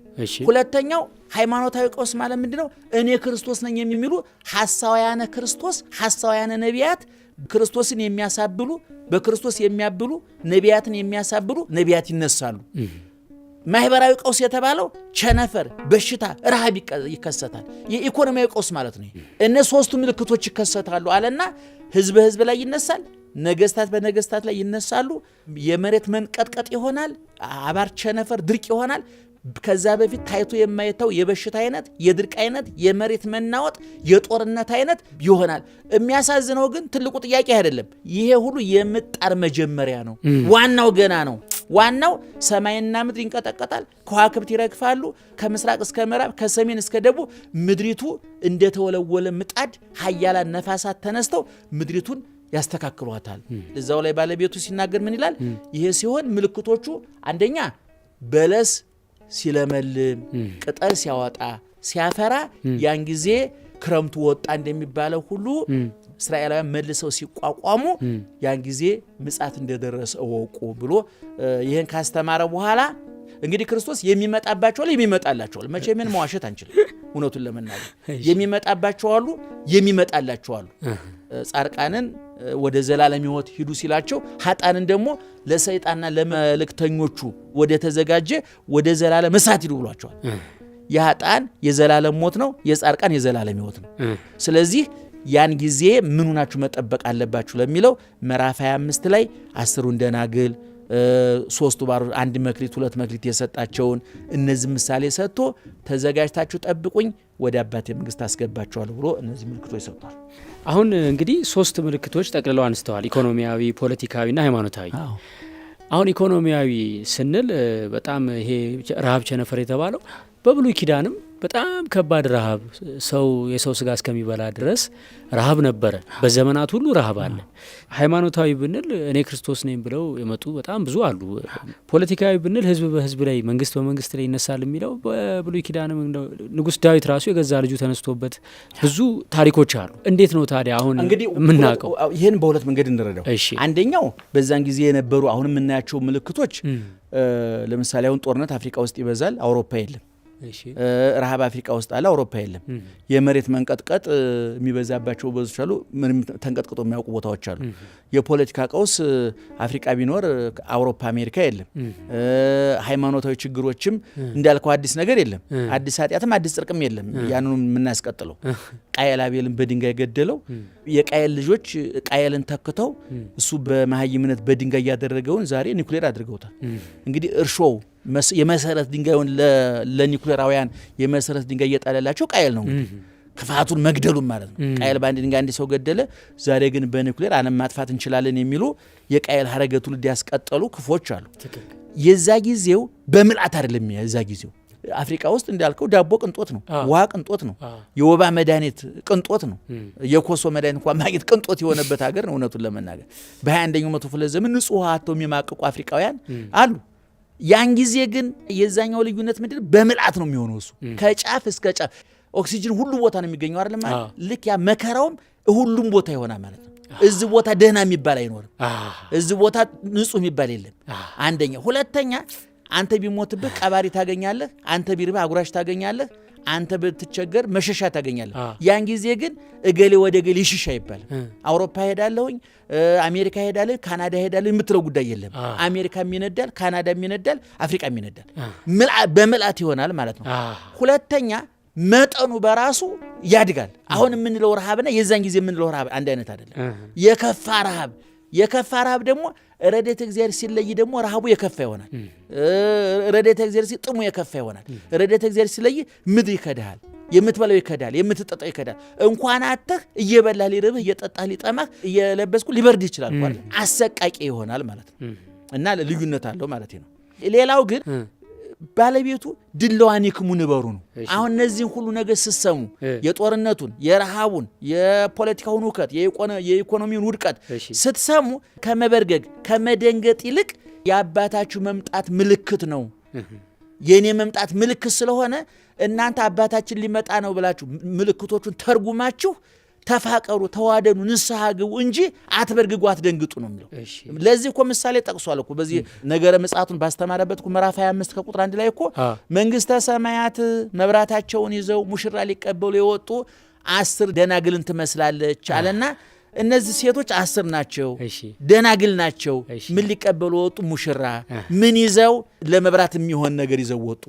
ሁለተኛው ሃይማኖታዊ ቀውስ ማለት ምንድነው? እኔ ክርስቶስ ነኝ የሚሉ ሐሳውያነ ክርስቶስ፣ ሐሳውያነ ነቢያት፣ ክርስቶስን የሚያሳብሉ፣ በክርስቶስ የሚያብሉ፣ ነቢያትን የሚያሳብሉ ነቢያት ይነሳሉ። ማህበራዊ ቀውስ የተባለው ቸነፈር፣ በሽታ፣ ረሃብ ይከሰታል። የኢኮኖሚያዊ ቀውስ ማለት ነው። እነ ሶስቱ ምልክቶች ይከሰታሉ አለና ህዝብ በህዝብ ላይ ይነሳል፣ ነገስታት በነገስታት ላይ ይነሳሉ፣ የመሬት መንቀጥቀጥ ይሆናል፣ አባር ቸነፈር፣ ድርቅ ይሆናል። ከዛ በፊት ታይቶ የማይታው የበሽታ አይነት፣ የድርቅ አይነት፣ የመሬት መናወጥ፣ የጦርነት አይነት ይሆናል። የሚያሳዝነው ግን ትልቁ ጥያቄ አይደለም። ይሄ ሁሉ የምጣር መጀመሪያ ነው። ዋናው ገና ነው። ዋናው ሰማይና ምድር ይንቀጠቀጣል፣ ከዋክብት ይረግፋሉ። ከምስራቅ እስከ ምዕራብ፣ ከሰሜን እስከ ደቡብ ምድሪቱ እንደተወለወለ ምጣድ ኃያላን ነፋሳት ተነስተው ምድሪቱን ያስተካክሏታል። እዛው ላይ ባለቤቱ ሲናገር ምን ይላል? ይሄ ሲሆን ምልክቶቹ አንደኛ በለስ ሲለመልም፣ ቅጠል ሲያወጣ ሲያፈራ፣ ያን ጊዜ ክረምቱ ወጣ እንደሚባለው ሁሉ እስራኤላውያን መልሰው ሲቋቋሙ ያን ጊዜ ምጽአት እንደደረሰ እወቁ ብሎ ይህን ካስተማረ በኋላ እንግዲህ ክርስቶስ የሚመጣባቸው አሉ፣ የሚመጣላቸው አሉ። መቼም ምን መዋሸት አንችልም። እውነቱን ለመናገር የሚመጣባቸው አሉ፣ የሚመጣላቸው አሉ። ጻድቃንን ወደ ዘላለም ሕይወት ሂዱ ሲላቸው ኃጥአንን ደግሞ ለሰይጣንና ለመልእክተኞቹ ወደ ተዘጋጀ ወደ ዘላለም እሳት ሂዱ ብሏቸዋል። የኃጥአን የዘላለም ሞት ነው፣ የጻድቃን የዘላለም ሕይወት ነው። ስለዚህ ያን ጊዜ ምን ሆናችሁ መጠበቅ አለባችሁ ለሚለው ምዕራፍ 25 ላይ 10ሩን ደናግል፣ 3ቱ ባሮች፣ 1 መክሊት 2 መክሊት የሰጣቸውን እነዚህ ምሳሌ ሰጥቶ ተዘጋጅታችሁ ጠብቁኝ ወደ አባቴ መንግስት አስገባችኋለሁ ብሎ እነዚህ ምልክቶች ሰጥቷል። አሁን እንግዲህ 3 ምልክቶች ጠቅልለው አንስተዋል። ኢኮኖሚያዊ፣ ፖለቲካዊና ሃይማኖታዊ። አሁን ኢኮኖሚያዊ ስንል በጣም ይሄ ረሃብ ቸነፈር የተባለው በብሉይ ኪዳንም በጣም ከባድ ረሃብ፣ ሰው የሰው ስጋ እስከሚበላ ድረስ ረሃብ ነበረ። በዘመናት ሁሉ ረሃብ አለ። ሃይማኖታዊ ብንል እኔ ክርስቶስ ነኝ ብለው የመጡ በጣም ብዙ አሉ። ፖለቲካዊ ብንል ህዝብ በህዝብ ላይ፣ መንግስት በመንግስት ላይ ይነሳል የሚለው በብሉይ ኪዳንም ንጉስ ዳዊት ራሱ የገዛ ልጁ ተነስቶበት ብዙ ታሪኮች አሉ። እንዴት ነው ታዲያ አሁን የምናውቀው? ይህን በሁለት መንገድ እንረዳው። አንደኛው በዛን ጊዜ የነበሩ አሁን የምናያቸው ምልክቶች፣ ለምሳሌ አሁን ጦርነት አፍሪካ ውስጥ ይበዛል፣ አውሮፓ የለም። ረሃብ አፍሪካ ውስጥ አለ፣ አውሮፓ የለም። የመሬት መንቀጥቀጥ የሚበዛባቸው ቦታዎች አሉ፣ ምንም ተንቀጥቅጦ የሚያውቁ ቦታዎች አሉ። የፖለቲካ ቀውስ አፍሪካ ቢኖር አውሮፓ አሜሪካ የለም። ሃይማኖታዊ ችግሮችም እንዳልከው አዲስ ነገር የለም። አዲስ ኃጢአትም አዲስ ጽድቅም የለም። ያንኑ የምናስቀጥለው ቃየል አቤልን በድንጋይ ገደለው። የቃየል ልጆች ቃየልን ተክተው እሱ በመሀይምነት በድንጋይ ያደረገውን ዛሬ ኒውክሌር አድርገውታል። እንግዲህ እርሾው የመሰረት ድንጋዩን ለኒውክሌራውያን የመሰረት ድንጋይ እየጣለላቸው ቃየል ነው። እንግዲህ ክፋቱን መግደሉን ማለት ነው። ቃየል በአንድ ድንጋይ አንድ ሰው ገደለ። ዛሬ ግን በኒውክሌር ዓለም ማጥፋት እንችላለን የሚሉ የቃየል ሀረገ ትውልድ ያስቀጠሉ ክፎች አሉ። የዛ ጊዜው በምልአት አይደለም። የዛ ጊዜው አፍሪካ ውስጥ እንዳልከው ዳቦ ቅንጦት ነው፣ ውሃ ቅንጦት ነው፣ የወባ መድኃኒት ቅንጦት ነው፣ የኮሶ መድኃኒት እንኳን ማግኘት ቅንጦት የሆነበት ሀገር ነው። እውነቱን ለመናገር በ21ኛው መቶ ክፍለ ዘመን ንጹህ ውሃ አጥተው የሚማቅቁ አፍሪካውያን አሉ። ያን ጊዜ ግን የዛኛው ልዩነት ምንድነው? በምልአት ነው የሚሆነው። እሱ ከጫፍ እስከ ጫፍ ኦክሲጅን ሁሉ ቦታ ነው የሚገኘው አይደለም ማለት ልክ ያ መከራውም ሁሉም ቦታ ይሆናል ማለት ነው። እዚህ ቦታ ደህና የሚባል አይኖርም። እዚህ ቦታ ንጹህ የሚባል የለም። አንደኛ። ሁለተኛ አንተ ቢሞትብህ ቀባሪ ታገኛለህ። አንተ ቢርብህ አጉራሽ ታገኛለህ። አንተ ብትቸገር መሸሻ ታገኛለህ። ያን ጊዜ ግን እገሌ ወደ እገሌ ይሽሻ ይባላል። አውሮፓ ሄዳለሁኝ፣ አሜሪካ ሄዳለሁ፣ ካናዳ ሄዳለሁ የምትለው ጉዳይ የለም። አሜሪካም ይነዳል፣ ካናዳም ይነዳል፣ አፍሪካም ይነዳል። በምልአት ይሆናል ማለት ነው። ሁለተኛ መጠኑ በራሱ ያድጋል። አሁን የምንለው ረሃብና የዛን ጊዜ የምንለው ረሃብ አንድ አይነት አይደለም። የከፋ ረሃብ የከፋ ረሃብ ደግሞ ረድኤተ እግዚአብሔር ሲለይ ደግሞ ረሃቡ የከፋ ይሆናል። ረድኤተ እግዚአብሔር ሲል ጥሙ የከፋ ይሆናል። ረድኤተ እግዚአብሔር ሲለይ ምድር ይከድሃል፣ የምትበላው ይከዳል፣ የምትጠጣው ይከዳል። እንኳን አተህ እየበላህ ሊርብህ፣ እየጠጣህ ሊጠማህ፣ እየለበስኩ ሊበርድ ይችላል። አሰቃቂ ይሆናል ማለት ነው እና ልዩነት አለው ማለት ነው። ሌላው ግን ባለቤቱ ድለዋኒክሙ ንበሩ ነው። አሁን እነዚህን ሁሉ ነገር ስትሰሙ የጦርነቱን፣ የረሃቡን፣ የፖለቲካውን ውከት፣ የኢኮኖሚውን ውድቀት ስትሰሙ ከመበርገግ ከመደንገጥ ይልቅ የአባታችሁ መምጣት ምልክት ነው፣ የእኔ መምጣት ምልክት ስለሆነ እናንተ አባታችን ሊመጣ ነው ብላችሁ ምልክቶቹን ተርጉማችሁ ተፋቀሩ፣ ተዋደዱ፣ ንስሐ ግቡ እንጂ አትበርግጉ፣ አትደንግጡ ነው የሚለው። ለዚህ እኮ ምሳሌ ጠቅሷል እኮ በዚህ ነገረ ምጽአቱን ባስተማረበት እኮ ምዕራፍ 25 ከቁጥር 1 ላይ እኮ መንግስተ ሰማያት መብራታቸውን ይዘው ሙሽራ ሊቀበሉ የወጡ 10 ደናግልን ትመስላለች አለና እነዚህ ሴቶች 10 ናቸው፣ ደናግል ናቸው። ምን ሊቀበሉ ወጡ? ሙሽራ። ምን ይዘው? ለመብራት የሚሆን ነገር ይዘው ወጡ።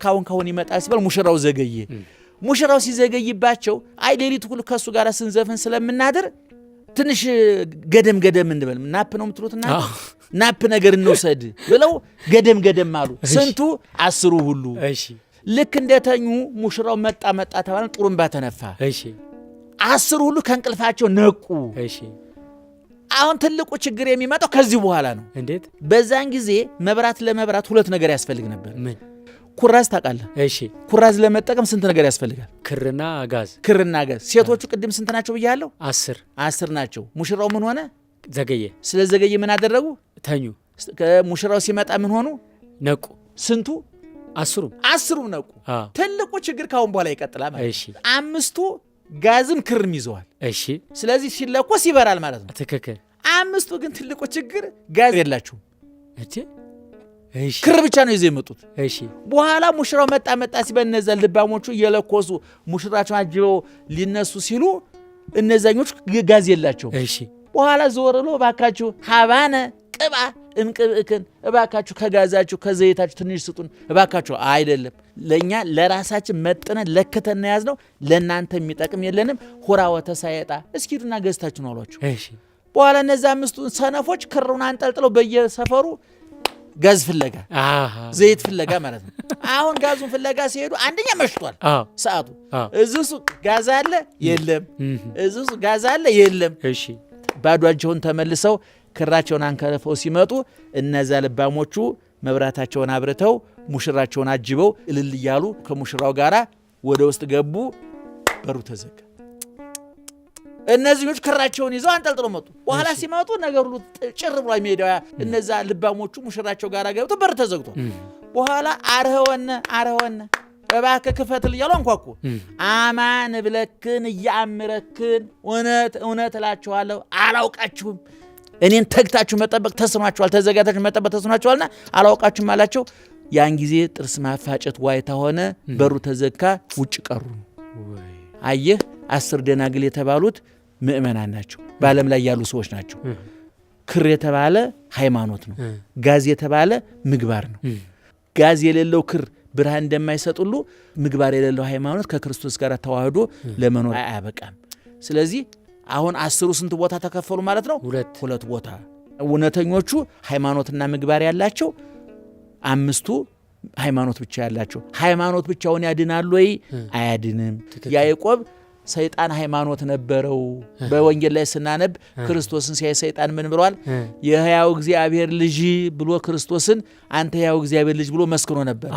ካሁን ካሁን ይመጣል ሲባል ሙሽራው ዘገየ። ሙሽራው ሲዘገይባቸው አይ ሌሊት ሁሉ ከሱ ጋር ስንዘፍን ስለምናድር ትንሽ ገደም ገደም እንበል፣ nap ነው የምትሉትና nap ነገር እንውሰድ ብለው ገደም ገደም አሉ። ስንቱ? 10ሩ ሁሉ። ልክ እንደተኙ ሙሽራው መጣ መጣ ተባለ፣ ጥሩምባ ተነፋ። 10 ሁሉ ከእንቅልፋቸው ነቁ። አሁን ትልቁ ችግር የሚመጣው ከዚህ በኋላ ነው። እንዴት? በዛን ጊዜ መብራት ለመብራት ሁለት ነገር ያስፈልግ ነበር። ምን? ኩራዝ ታውቃለህ? ኩራዝ ለመጠቀም ስንት ነገር ያስፈልጋል? ክርና ጋዝ። ክርና ጋዝ። ሴቶቹ ቅድም ስንት ናቸው ብያለሁ? 10። 10 ናቸው። ሙሽራው ምን ሆነ? ዘገየ። ስለዘገየ ምን አደረጉ? ተኙ። ሙሽራው ሲመጣ ምን ሆኑ? ነቁ። ስንቱ? 10ሩም። 10ሩም ነቁ። ትልቁ ችግር ካሁን በኋላ ይቀጥላል ማለት ነው። 5ቱ ጋዝም ክርም ይዘዋል። ስለዚህ ሲለኮስ ይበራል ማለት ነው። ትክክል። 5ቱ ግን ትልቁ ችግር ጋዝ የላቸውም። ክር ብቻ ነው ይዘው የመጡት። በኋላ ሙሽራው መጣ መጣ ሲባል እነዛ ልባሞቹ እየለኮሱ ሙሽራቸውን አጅበው ሊነሱ ሲሉ እነዛኞቹ ጋዝ የላቸውም። በኋላ ዞር ብሎ እባካችሁ ሀባነ ቅባ እምቅብእክን፣ እባካችሁ ከጋዛችሁ ከዘይታችሁ ትንሽ ስጡን እባካችሁ። አይደለም ለኛ ለራሳችን መጥነን ለክተን ያዝነው፣ ለእናንተ የሚጠቅም የለንም። ሁራ ወተሳየጣ እስኪ ሂዱና ገዝታችሁ ነው አሏቸው። በኋላ እነዛ 5ቱ ሰነፎች ክሩን አንጠልጥለው በየሰፈሩ ጋዝ ፍለጋ ዘይት ፍለጋ ማለት ነው። አሁን ጋዙን ፍለጋ ሲሄዱ አንደኛ መሽቷል ሰዓቱ። እዚህ ሱቅ ጋዝ አለ የለም፣ እዚህ ሱቅ ጋዝ አለ የለም። ባዷቸውን ተመልሰው ክራቸውን አንከረፈው ሲመጡ እነዛ ልባሞቹ መብራታቸውን አብርተው ሙሽራቸውን አጅበው እልል እያሉ ከሙሽራው ጋራ ወደ ውስጥ ገቡ። በሩ ተዘጋ። እነዚህኞች ክራቸውን ይዘው አንጠልጥለው መጡ። በኋላ ሲመጡ ነገር ሁሉ ጭር ብሎ ሜዳው እነዛ ልባሞቹ ሙሽራቸው ጋር ገብተው በር ተዘግቷል። በኋላ አርኸወነ አርኸወነ እባክህ ክፈትል እያሉ አንኳኩ። አማን እብለክን እያአምረክን እውነት እውነት እላችኋለሁ አላውቃችሁም፣ እኔን ተግታችሁ መጠበቅ ተስኗችኋል፣ ተዘጋጅታችሁ መጠበቅ ተስኗችኋልና አላውቃችሁም አላቸው። ያን ጊዜ ጥርስ ማፋጨት ዋይታ ሆነ። በሩ ተዘጋ፣ ውጭ ቀሩ። አየህ፣ 10 ደናግል የተባሉት ምእመናን ናቸው፣ በዓለም ላይ ያሉ ሰዎች ናቸው። ክር የተባለ ሃይማኖት ነው። ጋዝ የተባለ ምግባር ነው። ጋዝ የሌለው ክር ብርሃን እንደማይሰጥ ሁሉ ምግባር የሌለው ሃይማኖት ከክርስቶስ ጋር ተዋህዶ ለመኖር አያበቃም። ስለዚህ አሁን 10ሩ ስንት ቦታ ተከፈሉ ማለት ነው? ሁለት ቦታ። እውነተኞቹ ሃይማኖትና ምግባር ያላቸው፣ 5ቱ ሃይማኖት ብቻ ያላቸው። ሃይማኖት ብቻውን ያድናል ወይ? አያድንም። ያዕቆብ ሰይጣን ሃይማኖት ነበረው። በወንጌል ላይ ስናነብ ክርስቶስን ሲያይ ሰይጣን ምን ብሏል? የሕያው እግዚአብሔር ልጅ ብሎ ክርስቶስን አንተ ሕያው እግዚአብሔር ልጅ ብሎ መስክሮ ነበር።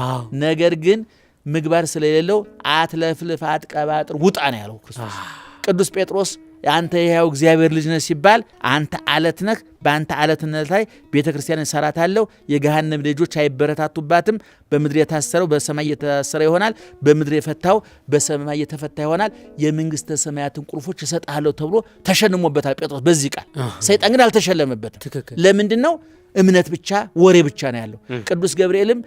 ነገር ግን ምግባር ስለሌለው አትለፍልፍ፣ አትቀባጥር፣ ውጣ ነው ያለው ክርስቶስ። ቅዱስ ጴጥሮስ አንተ የሕያው እግዚአብሔር ልጅ ነህ ሲባል አንተ አለት ነህ፣ በአንተ አለትነት ላይ ቤተ ክርስቲያን እሰራታለሁ፣ የገሃነም ደጆች አይበረታቱባትም። በምድር የታሰረው በሰማይ የታሰረ ይሆናል፣ በምድር የፈታው በሰማይ የተፈታ ይሆናል። የመንግስተ ሰማያትን ቁልፎች እሰጥሃለሁ ተብሎ ተሸልሞበታል ጴጥሮስ በዚህ ቃል። ሰይጣን ግን አልተሸለመበትም። ለምንድን ነው? እምነት ብቻ ወሬ ብቻ ነው ያለው። ቅዱስ ገብርኤልም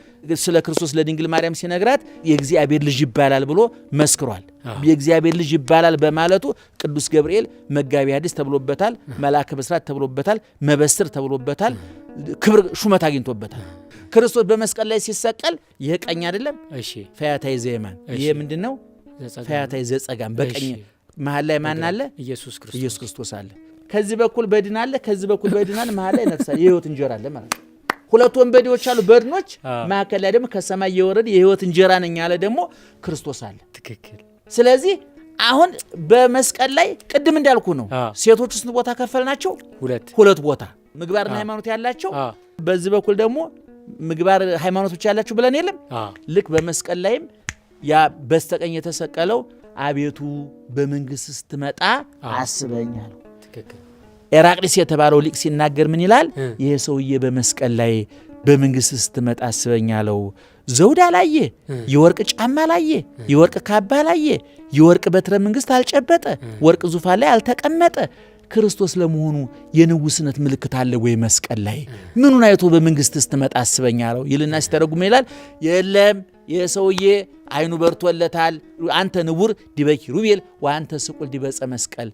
ስለ ክርስቶስ ለድንግል ማርያም ሲነግራት የእግዚአብሔር ልጅ ይባላል ብሎ መስክሯል። የእግዚአብሔር ልጅ ይባላል በማለቱ ቅዱስ ገብርኤል መጋቢ ሐዲስ ተብሎበታል፣ መልአከ ብስራት ተብሎበታል፣ መበስር ተብሎበታል፣ ክብር ሹመት አግኝቶበታል። ክርስቶስ በመስቀል ላይ ሲሰቀል ይህ ቀኝ አይደለም፣ ፈያታዊ ዘየማን። ይህ ምንድን ነው? ፈያታዊ ዘጸጋም። በቀኝ መሀል ላይ ማን አለ? ኢየሱስ ክርስቶስ አለ። ከዚህ በኩል በድን አለ፣ ከዚህ በኩል በድን አለ፣ መሀል ላይ ነፍስ አለ፣ የህይወት እንጀራ አለ ማለት ነው። ሁለት ወንበዴዎች አሉ በድኖች፣ መካከል ላይ ደግሞ ከሰማይ የወረደ የህይወት እንጀራ ነኝ ያለ ደግሞ ክርስቶስ አለ። ትክክል። ስለዚህ አሁን በመስቀል ላይ ቅድም እንዳልኩ ነው። ሴቶቹ ስንት ቦታ ከፈልናቸው? ሁለት ቦታ፣ ምግባርና ሃይማኖት ያላቸው፣ በዚህ በኩል ደግሞ ምግባር ሃይማኖት ብቻ ያላቸው ብለን የለም። ልክ በመስቀል ላይም ያ በስተቀኝ የተሰቀለው አቤቱ በመንግስት ስትመጣ አስበኝ አለው። ትክክል። ኤራቅሊስ የተባለው ሊቅ ሲናገር ምን ይላል? ይሄ ሰውዬ በመስቀል ላይ በመንግስት ስትመጣ አስበኝ አለው። ዘውድ አላየ፣ የወርቅ ጫማ አላየ፣ የወርቅ ካባ አላየ፣ የወርቅ በትረ መንግስት አልጨበጠ፣ ወርቅ ዙፋን ላይ አልተቀመጠ። ክርስቶስ ለመሆኑ የንጉስነት ምልክት አለ ወይ መስቀል ላይ? ምኑን አይቶ በመንግስት ስትመጣ አስበኝ አለው ይልና ሲተረጉም ይላል የለም ይህ ሰውዬ አይኑ በርቶለታል። አንተ ንቡር ዲበ ኪሩቤል ወአንተ ስቁል ዲበ ዕፀ መስቀል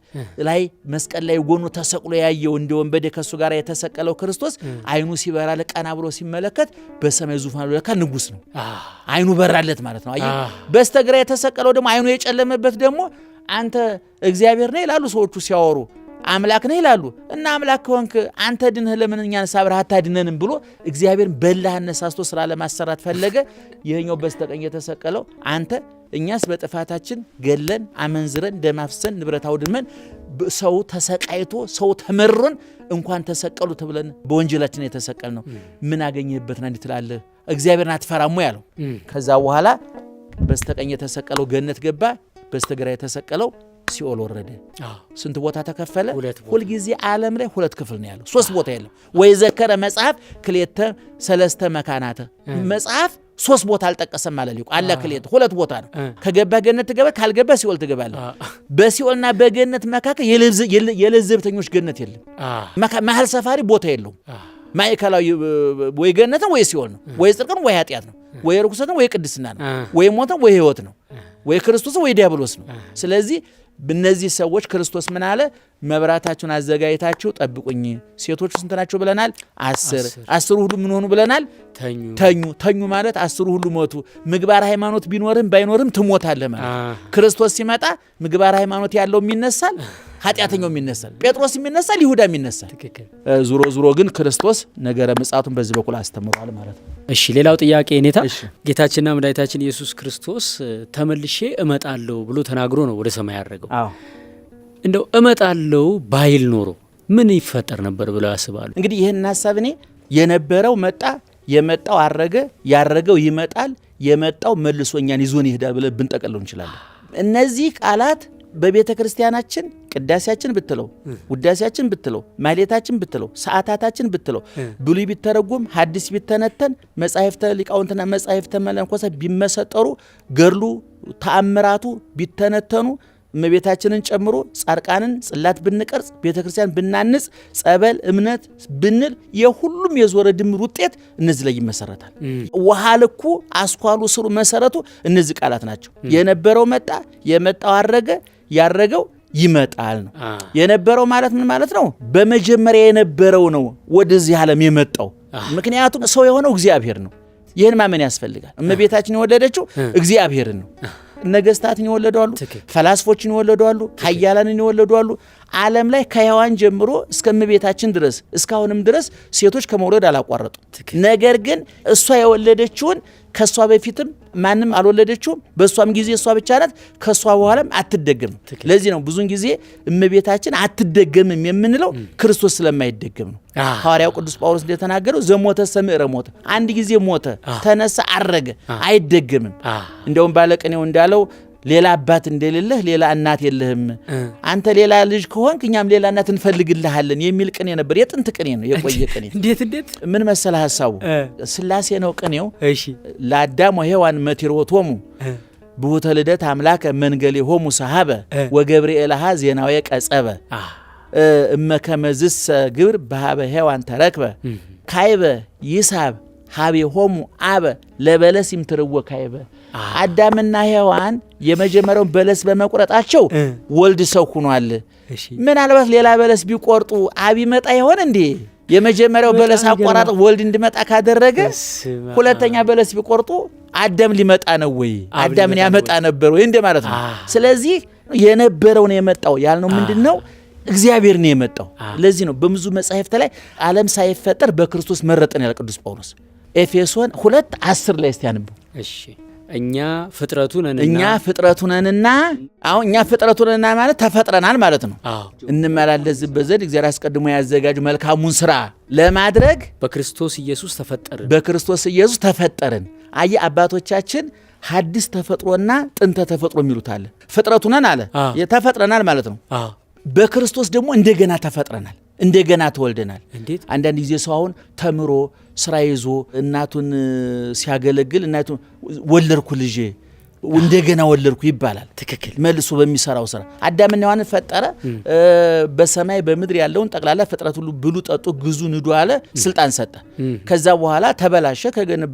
ላይ መስቀል ላይ ጎኑ ተሰቅሎ ያየው እንደ ወንበዴ ከእሱ ጋር የተሰቀለው ክርስቶስ አይኑ ሲበራ ቀና ብሎ ሲመለከት በሰማይ ዙፋን ለካ ንጉስ ነው። አይኑ በራለት ማለት ነው። አየህ፣ በስተግራ የተሰቀለው ደግሞ አይኑ የጨለመበት ደግሞ አንተ እግዚአብሔር ነህ ይላሉ ሰዎቹ ሲያወሩ አምላክ ነህ ይላሉ። እና አምላክ ከሆንክ አንተ ድንህ ለምን እኛን አብረህ አታድነንም ብሎ እግዚአብሔርን በላህ አነሳስቶ ስራ ለማሰራት ፈለገ። ይህኛው በስተቀኝ የተሰቀለው አንተ እኛስ በጥፋታችን ገለን አመንዝረን ደም አፍሰን ንብረት አውድመን ሰው ተሰቃይቶ ሰው ተመሮን እንኳን ተሰቀሉ ተብለን በወንጀላችን የተሰቀል ነው። ምን አገኘህበትና እንዲህ ትላለህ? እግዚአብሔርን አትፈራም ያለው። ከዛ በኋላ በስተቀኝ የተሰቀለው ገነት ገባ፣ በስተግራ የተሰቀለው ሲኦል ወረደ። ስንት ቦታ ተከፈለ? ሁልጊዜ ዓለም ላይ ሁለት ክፍል ነው ያለው፣ ሶስት ቦታ የለም። ወይ ዘከረ መጽሐፍ ክሌተ ሰለስተ መካናተ መጽሐፍ ሶስት ቦታ አልጠቀሰም ማለት ሊቁ አለ። ክሌተ ሁለት ቦታ ነው። ከገባ ገነት ትገባ፣ ካልገባ ሲኦል ትገባለህ። በሲኦልና በገነት መካከል የለዘብተኞች ገነት የለም። መሀል ሰፋሪ ቦታ የለውም። ማዕከላዊ ወይ ገነት ነው ወይ ሲኦል ነው፣ ወይ ጽድቅ ነው ወይ ኃጢአት ነው፣ ወይ ርኩሰት ነው ወይ ቅድስና ነው፣ ወይ ሞት ነው ወይ ሕይወት ነው፣ ወይ ክርስቶስ ወይ ዲያብሎስ ነው። ስለዚህ እነዚህ ሰዎች ክርስቶስ ምን አለ? መብራታችሁን አዘጋጅታችሁ ጠብቁኝ። ሴቶቹ ስንት ናቸው ብለናል? 10። 10ሩ ሁሉ ምን ሆኑ ብለናል? ተኙ። ተኙ ማለት 10ሩ ሁሉ ሞቱ። ምግባር ሃይማኖት ቢኖርም ባይኖርም ትሞታለህ ማለት። ክርስቶስ ሲመጣ ምግባር ሃይማኖት ያለውም ይነሳል፣ ኃጢአተኛውም ይነሳል፣ ጴጥሮስም ይነሳል፣ ይሁዳም ይነሳል። ዙሮ ዙሮ ግን ክርስቶስ ነገረ ምጽአቱን በዚህ በኩል አስተምሯል ማለት ነው። እሺ፣ ሌላው ጥያቄ ኔታ፣ ጌታችንና መድኃኒታችን ኢየሱስ ክርስቶስ ተመልሼ እመጣለሁ ብሎ ተናግሮ ነው ወደ ሰማይ ያደረገው። እንደው እመጣለሁ ባይል ኖሮ ምን ይፈጠር ነበር ብለው ያስባሉ? እንግዲህ ይህን ሀሳብ እኔ የነበረው መጣ፣ የመጣው አረገ፣ ያረገው ይመጣል፣ የመጣው መልሶ እኛን ይዞን ይሄዳል ብለን ብንጠቀለው እንችላለን። እነዚህ ቃላት በቤተ ክርስቲያናችን ቅዳሴያችን ብትለው፣ ውዳሴያችን ብትለው፣ ማህሌታችን ብትለው፣ ሰዓታታችን ብትለው፣ ብሉይ ቢተረጎም ሐዲስ ቢተነተን፣ መጻሕፍተ ሊቃውንትና መጻሕፍተ መነኮሳት ቢመሰጠሩ፣ ገድሉ ተአምራቱ ቢተነተኑ፣ እመቤታችንን ጨምሮ ጻድቃንን ጽላት ብንቀርጽ፣ ቤተ ክርስቲያን ብናንጽ፣ ጸበል እምነት ብንል የሁሉም የዞረ ድምር ውጤት እነዚህ ላይ ይመሰረታል። ውሃ ልኩ አስኳሉ ስሩ መሰረቱ እነዚህ ቃላት ናቸው። የነበረው መጣ፣ የመጣው አረገ፣ ያረገው ይመጣል ነው። የነበረው ማለት ምን ማለት ነው? በመጀመሪያ የነበረው ነው ወደዚህ ዓለም የመጣው። ምክንያቱም ሰው የሆነው እግዚአብሔር ነው። ይህን ማመን ያስፈልጋል። እመቤታችን የወለደችው እግዚአብሔርን ነው። ነገስታትን የወለዱ አሉ፣ ፈላስፎችን የወለዱ አሉ፣ ኃያላንን የወለዱ አሉ። ዓለም ላይ ከሔዋን ጀምሮ እስከ እመቤታችን ድረስ እስካሁንም ድረስ ሴቶች ከመውለድ አላቋረጡ። ነገር ግን እሷ የወለደችውን ከእሷ በፊትም ማንም አልወለደችውም። በእሷም ጊዜ እሷ ብቻ ናት። ከእሷ በኋላም አትደገምም። ለዚህ ነው ብዙን ጊዜ እመቤታችን አትደገምም የምንለው ክርስቶስ ስለማይደገም ነው። ሐዋርያው ቅዱስ ጳውሎስ እንደተናገረው ዘሞተ ሰምዕረ ሞተ፣ አንድ ጊዜ ሞተ፣ ተነሳ፣ አረገ፣ አይደገምም። እንደውም ባለቅኔው እንዳለው ሌላ አባት እንደሌለህ ሌላ እናት የለህም፣ አንተ ሌላ ልጅ ከሆንክ እኛም ሌላ እናት እንፈልግልሃለን የሚል ቅኔ ነበር። የጥንት ቅኔ ነው፣ የቆየ ቅኔ። እንዴት እንዴት? ምን መሰለህ ሀሳቡ ስላሴ ነው ቅኔው። እሺ ለአዳም ወሔዋን መቲሮቶሙ ብሁተ ልደት አምላከ መንገሌሆሙ ሰሃበ ወገብርኤልሃ ዜናዊ ቀጸበ እመከመዝሰ ግብር በሃበ ሔዋን ተረክበ ካይበ ይሳብ ሀቤሆሙ አበ ለበለስ ይምትርወ ካይበ። አዳምና ሔዋን የመጀመሪያውን በለስ በመቁረጣቸው ወልድ ሰው ሆኗል። ምናልባት ሌላ በለስ ቢቆርጡ አብ ይመጣ ይሆን እንዴ? የመጀመሪያው በለስ አቆራጥ ወልድ እንዲመጣ ካደረገ ሁለተኛ በለስ ቢቆርጡ አዳም ሊመጣ ነው ወይ? አዳምን ያመጣ ነበር ወይ እንደ ማለት ነው። ስለዚህ የነበረውን የመጣው ያልነው ምንድን ነው? እግዚአብሔር ነው የመጣው። ለዚህ ነው በብዙ መጻሕፍት ላይ ዓለም ሳይፈጠር በክርስቶስ መረጠን ያለ ቅዱስ ጳውሎስ ኤፌሶን 2:10 ላይ እስቲ አንብቡ። እሺ እኛ ፍጥረቱ ነንና፣ እኛ ፍጥረቱ ነንና። አሁን እኛ ፍጥረቱ ነንና ማለት ተፈጥረናል ማለት ነው። እንመላለስበት ዘንድ እግዚአብሔር አስቀድሞ ያዘጋጁ መልካሙን ስራ ለማድረግ በክርስቶስ ኢየሱስ ተፈጠርን። በክርስቶስ ኢየሱስ ተፈጠርን። አየ አባቶቻችን ሐዲስ ተፈጥሮና ጥንተ ተፈጥሮ የሚሉት አለ። ፍጥረቱ ነን አለ፣ ተፈጥረናል ማለት ነው። በክርስቶስ ደግሞ እንደገና ተፈጥረናል፣ እንደገና ተወልደናል። እንዴት? አንዳንድ ጊዜ ሰው አሁን ተምሮ ስራ ይዞ እናቱን ሲያገለግል እናቱን ወለድኩ ልጄ እንደገና ወለድኩ ይባላል። ትክክል። መልሶ በሚሰራው ስራ አዳምና ሔዋንን ፈጠረ። በሰማይ በምድር ያለውን ጠቅላላ ፍጥረት ሁሉ ብሉ፣ ጠጡ፣ ግዙ፣ ንዱ አለ፣ ስልጣን ሰጠ። ከዛ በኋላ ተበላሸ።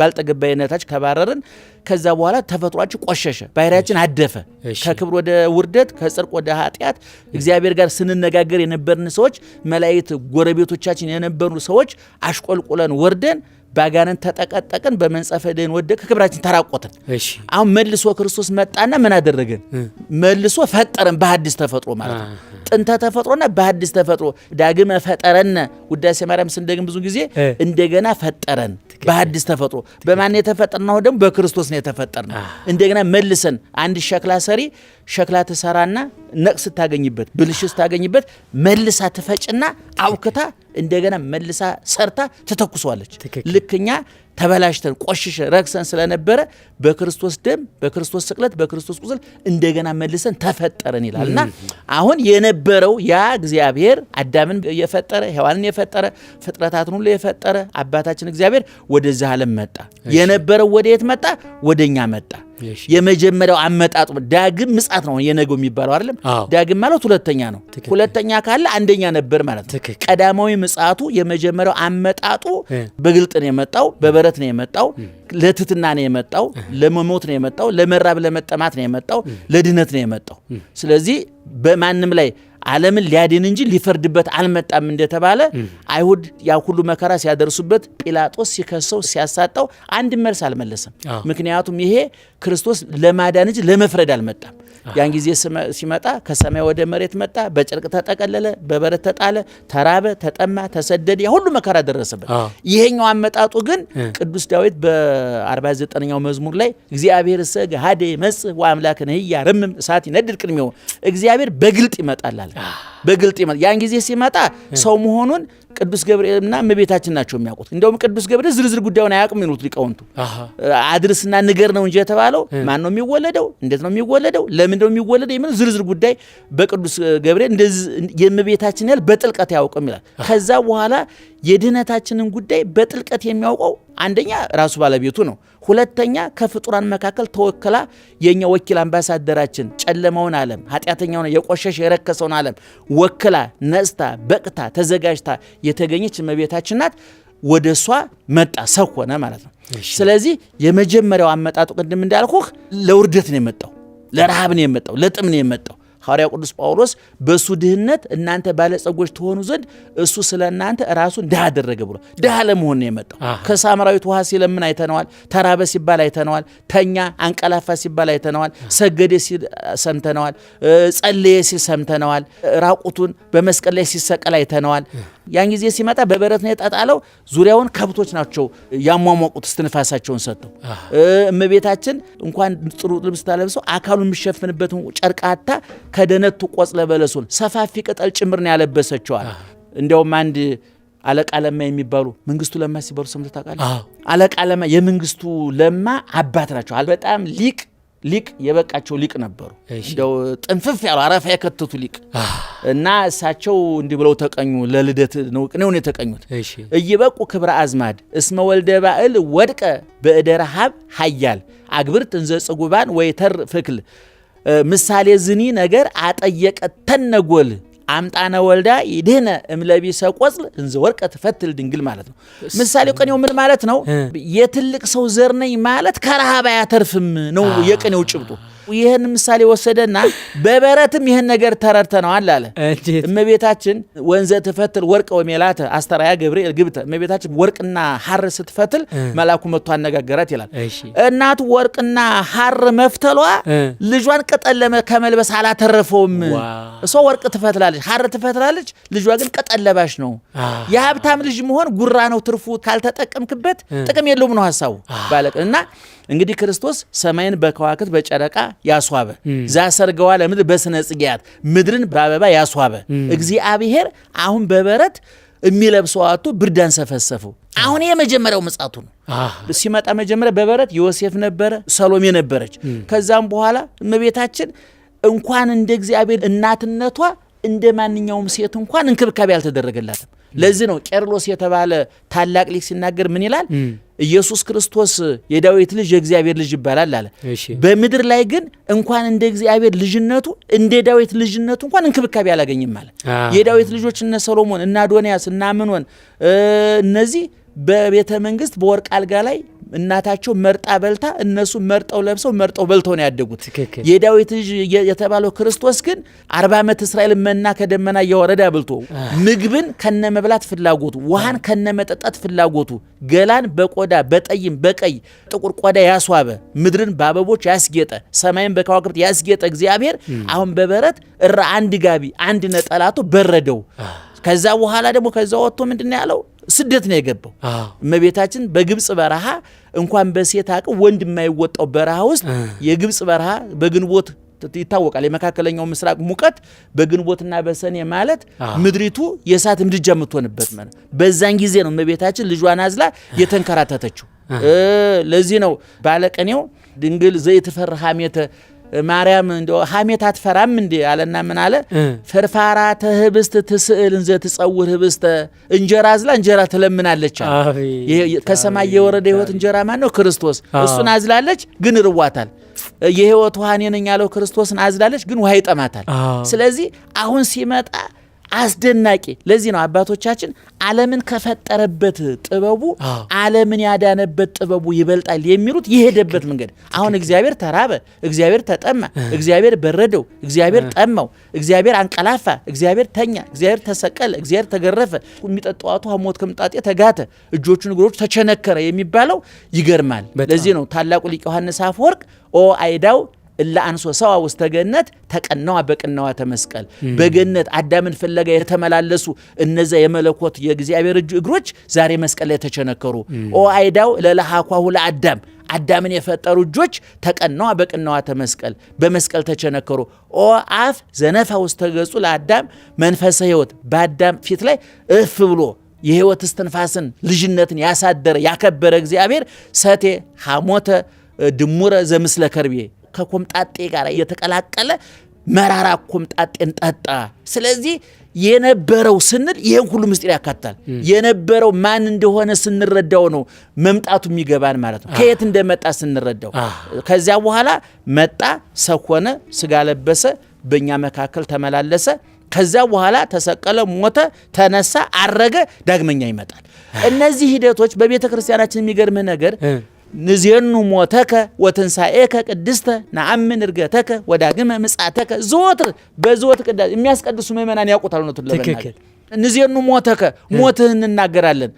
ባልጠገባይነታችን ከባረርን። ከዛ በኋላ ተፈጥሯችን ቆሸሸ፣ ባህሪያችን አደፈ። ከክብር ወደ ውርደት፣ ከጽድቅ ወደ ኃጢአት። እግዚአብሔር ጋር ስንነጋገር የነበርን ሰዎች፣ መላእክት ጎረቤቶቻችን የነበሩ ሰዎች አሽቆልቁለን ወርደን ባጋንን ተጠቀጠቅን፣ በመንጸፈ ደን ወደቅ፣ ከክብራችን ተራቆትን። አሁን መልሶ ክርስቶስ መጣና ምን አደረገን? መልሶ ፈጠረን በሐዲስ ተፈጥሮ ማለት ነው። ጥንተ ተፈጥሮና በሐዲስ ተፈጥሮ ዳግመ ፈጠረነ። ውዳሴ ማርያም ስንደግም ብዙ ጊዜ እንደገና ፈጠረን በሐዲስ ተፈጥሮ። በማን የተፈጠርነው? ደግሞ በክርስቶስ ነው የተፈጠርነው። እንደገና መልሰን አንድ ሸክላ ሰሪ ሸክላ ትሰራና ነቅስ ስታገኝበት፣ ብልሽት ስታገኝበት መልሳ ትፈጭና አውክታ እንደገና መልሳ ሰርታ ትተኩሰዋለች። ልክ እኛ ተበላሽተን ቆሽሸን ረክሰን ስለነበረ በክርስቶስ ደም፣ በክርስቶስ ስቅለት፣ በክርስቶስ ቁስል እንደገና መልሰን ተፈጠረን ይላል። እና አሁን የነበረው ያ እግዚአብሔር አዳምን የፈጠረ፣ ሔዋንን የፈጠረ፣ ፍጥረታትን ሁሉ የፈጠረ አባታችን እግዚአብሔር ወደዚህ ዓለም መጣ። የነበረው ወደ የት መጣ? ወደኛ መጣ። የመጀመሪያው አመጣጡ ዳግም ምጽአት ነው የነገው የሚባለው አይደለም። ዳግም ማለት ሁለተኛ ነው። ሁለተኛ ካለ አንደኛ ነበር ማለት ነው። ቀዳማዊ ምጽአቱ የመጀመሪያው አመጣጡ በግልጥ ነው የመጣው፣ በበረት ነው የመጣው፣ ለትትና ነው የመጣው፣ ለመሞት ነው የመጣው፣ ለመራብ ለመጠማት ነው የመጣው፣ ለድነት ነው የመጣው። ስለዚህ በማንም ላይ ዓለምን ሊያድን እንጂ ሊፈርድበት አልመጣም እንደተባለ አይሁድ ያ ሁሉ መከራ ሲያደርሱበት ጲላጦስ ሲከሰው ሲያሳጣው አንድ መልስ አልመለሰም። ምክንያቱም ይሄ ክርስቶስ ለማዳን እንጂ ለመፍረድ አልመጣም። ያን ጊዜ ሲመጣ ከሰማይ ወደ መሬት መጣ፣ በጨርቅ ተጠቀለለ፣ በበረት ተጣለ፣ ተራበ፣ ተጠማ፣ ተሰደደ፣ ያ ሁሉ መከራ ደረሰበት። ይሄኛው አመጣጡ ግን ቅዱስ ዳዊት በ49ኛው መዝሙር ላይ እግዚአብሔር ሰ ገሃደ ይመጽእ ወአምላክነ ኢያርምም እሳት ይነድድ ቅድሜሁ፣ እግዚአብሔር በግልጥ ይመጣል አለ። በግልጥ ይመጣል። ያን ጊዜ ሲመጣ ሰው መሆኑን ቅዱስ ገብርኤልና እመቤታችን ናቸው የሚያውቁት። እንደውም ቅዱስ ገብርኤል ዝርዝር ጉዳዩን አያውቅም ይሉት ሊቃውንቱ። አድርስና ንገር ነው እንጂ የተባለው ማን ነው የሚወለደው፣ እንዴት ነው የሚወለደው፣ ለምን ነው የሚወለደው የሚለው ዝርዝር ጉዳይ በቅዱስ ገብርኤል እንደዚህ የእመቤታችን ያህል በጥልቀት አያውቅም ይላል። ከዛ በኋላ የድህነታችንን ጉዳይ በጥልቀት የሚያውቀው አንደኛ ራሱ ባለቤቱ ነው። ሁለተኛ ከፍጡራን መካከል ተወክላ የኛ ወኪል አምባሳደራችን ጨለማውን ዓለም ኃጢአተኛውን የቆሸሸ የረከሰውን ዓለም ወክላ ነጽታ በቅታ ተዘጋጅታ የተገኘች እመቤታችን ናት። ወደ እሷ መጣ፣ ሰው ሆነ ማለት ነው። ስለዚህ የመጀመሪያው አመጣጡ ቅድም እንዳልኩህ ለውርደት ነው የመጣው፣ ለረሃብ ነው የመጣው፣ ለጥም ነው የመጣው። ሐዋርያው ቅዱስ ጳውሎስ በእሱ ድህነት እናንተ ባለጸጎች ትሆኑ ዘንድ እሱ ስለ እናንተ ራሱን ድሃ አደረገ ብሎ ድሃ ለመሆን ነው የመጣው። ከሳምራዊት ውሃ ሲለምን አይተነዋል። ተራበ ሲባል አይተነዋል። ተኛ አንቀላፋ ሲባል አይተነዋል። ሰገደ ሲል ሰምተነዋል። ጸለየ ሲል ሰምተነዋል። ራቁቱን በመስቀል ላይ ሲሰቀል አይተነዋል። ያን ጊዜ ሲመጣ በበረት ነው የጣጣለው። ዙሪያውን ከብቶች ናቸው ያሟሟቁት እስትንፋሳቸውን ሰጥተው። እመቤታችን እንኳን ጥሩ ልብስ ታለብሰው አካሉን የሚሸፍንበትን ጨርቃታ ከደነቱ ቆጽለ በለሱን ሰፋፊ ቅጠል ጭምር ነው ያለበሰችዋል። እንዲያውም አንድ አለቃ ለማ የሚባሉ መንግስቱ ለማ ሲባሉ ሰምተህ ታውቃለህ? አለቃ ለማ የመንግስቱ ለማ አባት ናቸው። በጣም ሊቅ ሊቅ የበቃቸው ሊቅ ነበሩ። እንደው ጥንፍፍ ያሉ አረፋ የከተቱ ሊቅ እና እሳቸው እንዲህ ብለው ተቀኙ። ለልደት ነው ቅኔውን የተቀኙት። ኢይበቁ ክብረ አዝማድ እስመ ወልደ ባእል ወድቀ በእደ ረሃብ ሀያል አግብርት እንዘ ጽጉባን ወይተር ፍክል ምሳሌ ዝኒ ነገር አጠየቀ ተነጎል አምጣነ ወልዳ ይድህነ እምለቢሰ ቆጽል እንዘ ወርቀ ትፈትል ድንግል ማለት ነው። ምሳሌው ቅኔው ምን ማለት ነው? የትልቅ ሰው ዘር ነኝ ማለት ከረሃብ አያተርፍም ነው የቅኔው ጭብጡ። ይህን ምሳሌ ወሰደና በበረትም ይህን ነገር ተረድተነዋል አለ። እመቤታችን ወንዘ ትፈትል ወርቀ ወሜላተ አስተራያ ገብርኤል ግብተ፣ እመቤታችን ወርቅና ሐር ስትፈትል መልአኩ መጥቶ አነጋገራት ይላል። እናቱ ወርቅና ሐር መፍተሏ ልጇን ቅጠል ከመልበስ አላተረፈውም። እሷ ወርቅ ትፈትላለች፣ ሐር ትፈትላለች፣ ልጇ ግን ቅጠል ለባሽ ነው። የሀብታም ልጅ መሆን ጉራ ነው፣ ትርፉ ካልተጠቀምክበት ጥቅም የለውም ነው ሀሳቡ ባለቅ እና እንግዲህ ክርስቶስ ሰማይን በከዋክብት በጨረቃ ያስዋበ ዛሰርገዋ ለምድር በስነ ጽጌያት ምድርን በአበባ ያስዋበ እግዚአብሔር አሁን በበረት የሚለብሰው አጥቶ ብርድ አንሰፈሰፈው። አሁን የመጀመሪያው ምጽአቱ ነው። ሲመጣ መጀመሪያ በበረት ዮሴፍ ነበረ፣ ሰሎሜ ነበረች። ከዛም በኋላ እመቤታችን እንኳን እንደ እግዚአብሔር እናትነቷ እንደ ማንኛውም ሴት እንኳን እንክብካቤ አልተደረገላትም። ለዚህ ነው ቄርሎስ የተባለ ታላቅ ሊቅ ሲናገር ምን ይላል? ኢየሱስ ክርስቶስ የዳዊት ልጅ የእግዚአብሔር ልጅ ይባላል አለ። በምድር ላይ ግን እንኳን እንደ እግዚአብሔር ልጅነቱ እንደ ዳዊት ልጅነቱ እንኳን እንክብካቤ አላገኝም አለ። የዳዊት ልጆች እነ ሰሎሞን እነ አዶንያስ እነ አምኖን እነዚህ በቤተ መንግስት በወርቅ አልጋ ላይ እናታቸው መርጣ በልታ እነሱ መርጠው ለብሰው መርጠው በልተው ነው ያደጉት። የዳዊት ልጅ የተባለው ክርስቶስ ግን 40 ዓመት እስራኤል መና ከደመና እያወረደ አብልቶ ምግብን ከነመብላት ፍላጎቱ፣ ውሃን ከነመጠጣት ፍላጎቱ፣ ገላን በቆዳ በጠይም በቀይ ጥቁር ቆዳ ያስዋበ፣ ምድርን በአበቦች ያስጌጠ፣ ሰማይን በከዋክብት ያስጌጠ እግዚአብሔር አሁን በበረት እራ አንድ ጋቢ አንድ ነጠላቶ በረደው። ከዛ በኋላ ደግሞ ከዛ ወጥቶ ምንድን ያለው ስደት ነው የገባው። እመቤታችን በግብጽ በረሃ እንኳን በሴት አቅም ወንድ የማይወጣው በረሃ ውስጥ የግብጽ በረሃ በግንቦት ይታወቃል። የመካከለኛው ምስራቅ ሙቀት በግንቦትና በሰኔ ማለት ምድሪቱ የእሳት ምድጃ የምትሆንበት ማለት በዛን ጊዜ ነው እመቤታችን ልጇን አዝላ የተንከራተተችው። ለዚህ ነው ባለቅኔው ድንግል ዘይትፈርህ ሐሜተ ማርያም እንደው ሐሜት አትፈራም እንዴ አለና ምን አለ? ፍርፋራተ ህብስት ትስእል እንዘ ትጸውር ህብስተ፣ እንጀራ አዝላ እንጀራ ትለምናለች። ከሰማይ የወረደ ህይወት እንጀራ ማን ነው? ክርስቶስ። እሱን አዝላለች ግን ርዋታል። የህይወት ውሃ እኔ ነኝ ያለው ክርስቶስን አዝላለች ግን ውሃ ይጠማታል። ስለዚህ አሁን ሲመጣ አስደናቂ። ለዚህ ነው አባቶቻችን ዓለምን ከፈጠረበት ጥበቡ ዓለምን ያዳነበት ጥበቡ ይበልጣል የሚሉት የሄደበት መንገድ። አሁን እግዚአብሔር ተራበ፣ እግዚአብሔር ተጠማ፣ እግዚአብሔር በረደው፣ እግዚአብሔር ጠማው፣ እግዚአብሔር አንቀላፋ፣ እግዚአብሔር ተኛ፣ እግዚአብሔር ተሰቀለ፣ እግዚአብሔር ተገረፈ፣ የሚጠጣው አጥቶ ሞት ከምጣጤ ተጋተ፣ እጆቹን እግሮቹ ተቸነከረ የሚባለው ይገርማል። ለዚህ ነው ታላቁ ሊቅ ዮሐንስ አፈወርቅ ኦ አእዳው እለ አንሶሰዋ ውስተ ገነት ተቀነዋ በቅነዋ ተመስቀል፣ በገነት አዳምን ፍለጋ የተመላለሱ እነዚያ የመለኮት የእግዚአብሔር እጅ እግሮች ዛሬ መስቀል ላይ ተቸነከሩ። ኦ አእዳው ለለሐኳሁ ለአዳም፣ አዳምን የፈጠሩ እጆች ተቀነዋ በቅነዋ ተመስቀል በመስቀል ተቸነከሩ። ኦ አፍ ዘነፋ ውስተ ገጹ ለአዳም መንፈሰ ሕይወት፣ በአዳም ፊት ላይ እፍ ብሎ የሕይወት እስትንፋስን ልጅነትን ያሳደረ ያከበረ እግዚአብሔር ሰቴ ሐሞተ ድሙረ ዘምስለ ከርቤ ከኮምጣጤ ጋር እየተቀላቀለ መራራ ኮምጣጤን ጠጣ። ስለዚህ የነበረው ስንል ይህን ሁሉ ምስጢር ያካትታል። የነበረው ማን እንደሆነ ስንረዳው ነው መምጣቱ የሚገባን ማለት ነው። ከየት እንደመጣ ስንረዳው። ከዚያ በኋላ መጣ፣ ሰው ሆነ፣ ስጋ ለበሰ፣ በእኛ መካከል ተመላለሰ። ከዚያ በኋላ ተሰቀለ፣ ሞተ፣ ተነሳ፣ አረገ፣ ዳግመኛ ይመጣል። እነዚህ ሂደቶች በቤተ ክርስቲያናችን የሚገርምህ ነገር ንዜኑ ሞተከ ወትንሣኤከ ቅድስተ ነአምን እርገተከ ወዳግመ ምጽአተከ ዘወትር በዘወትር ቅዳሴ የሚያስቀድሱ ምእመናን ያውቁታል። እውነቱን ለመናገር ንዜኑ ሞተከ ሞትህን እንናገራለን።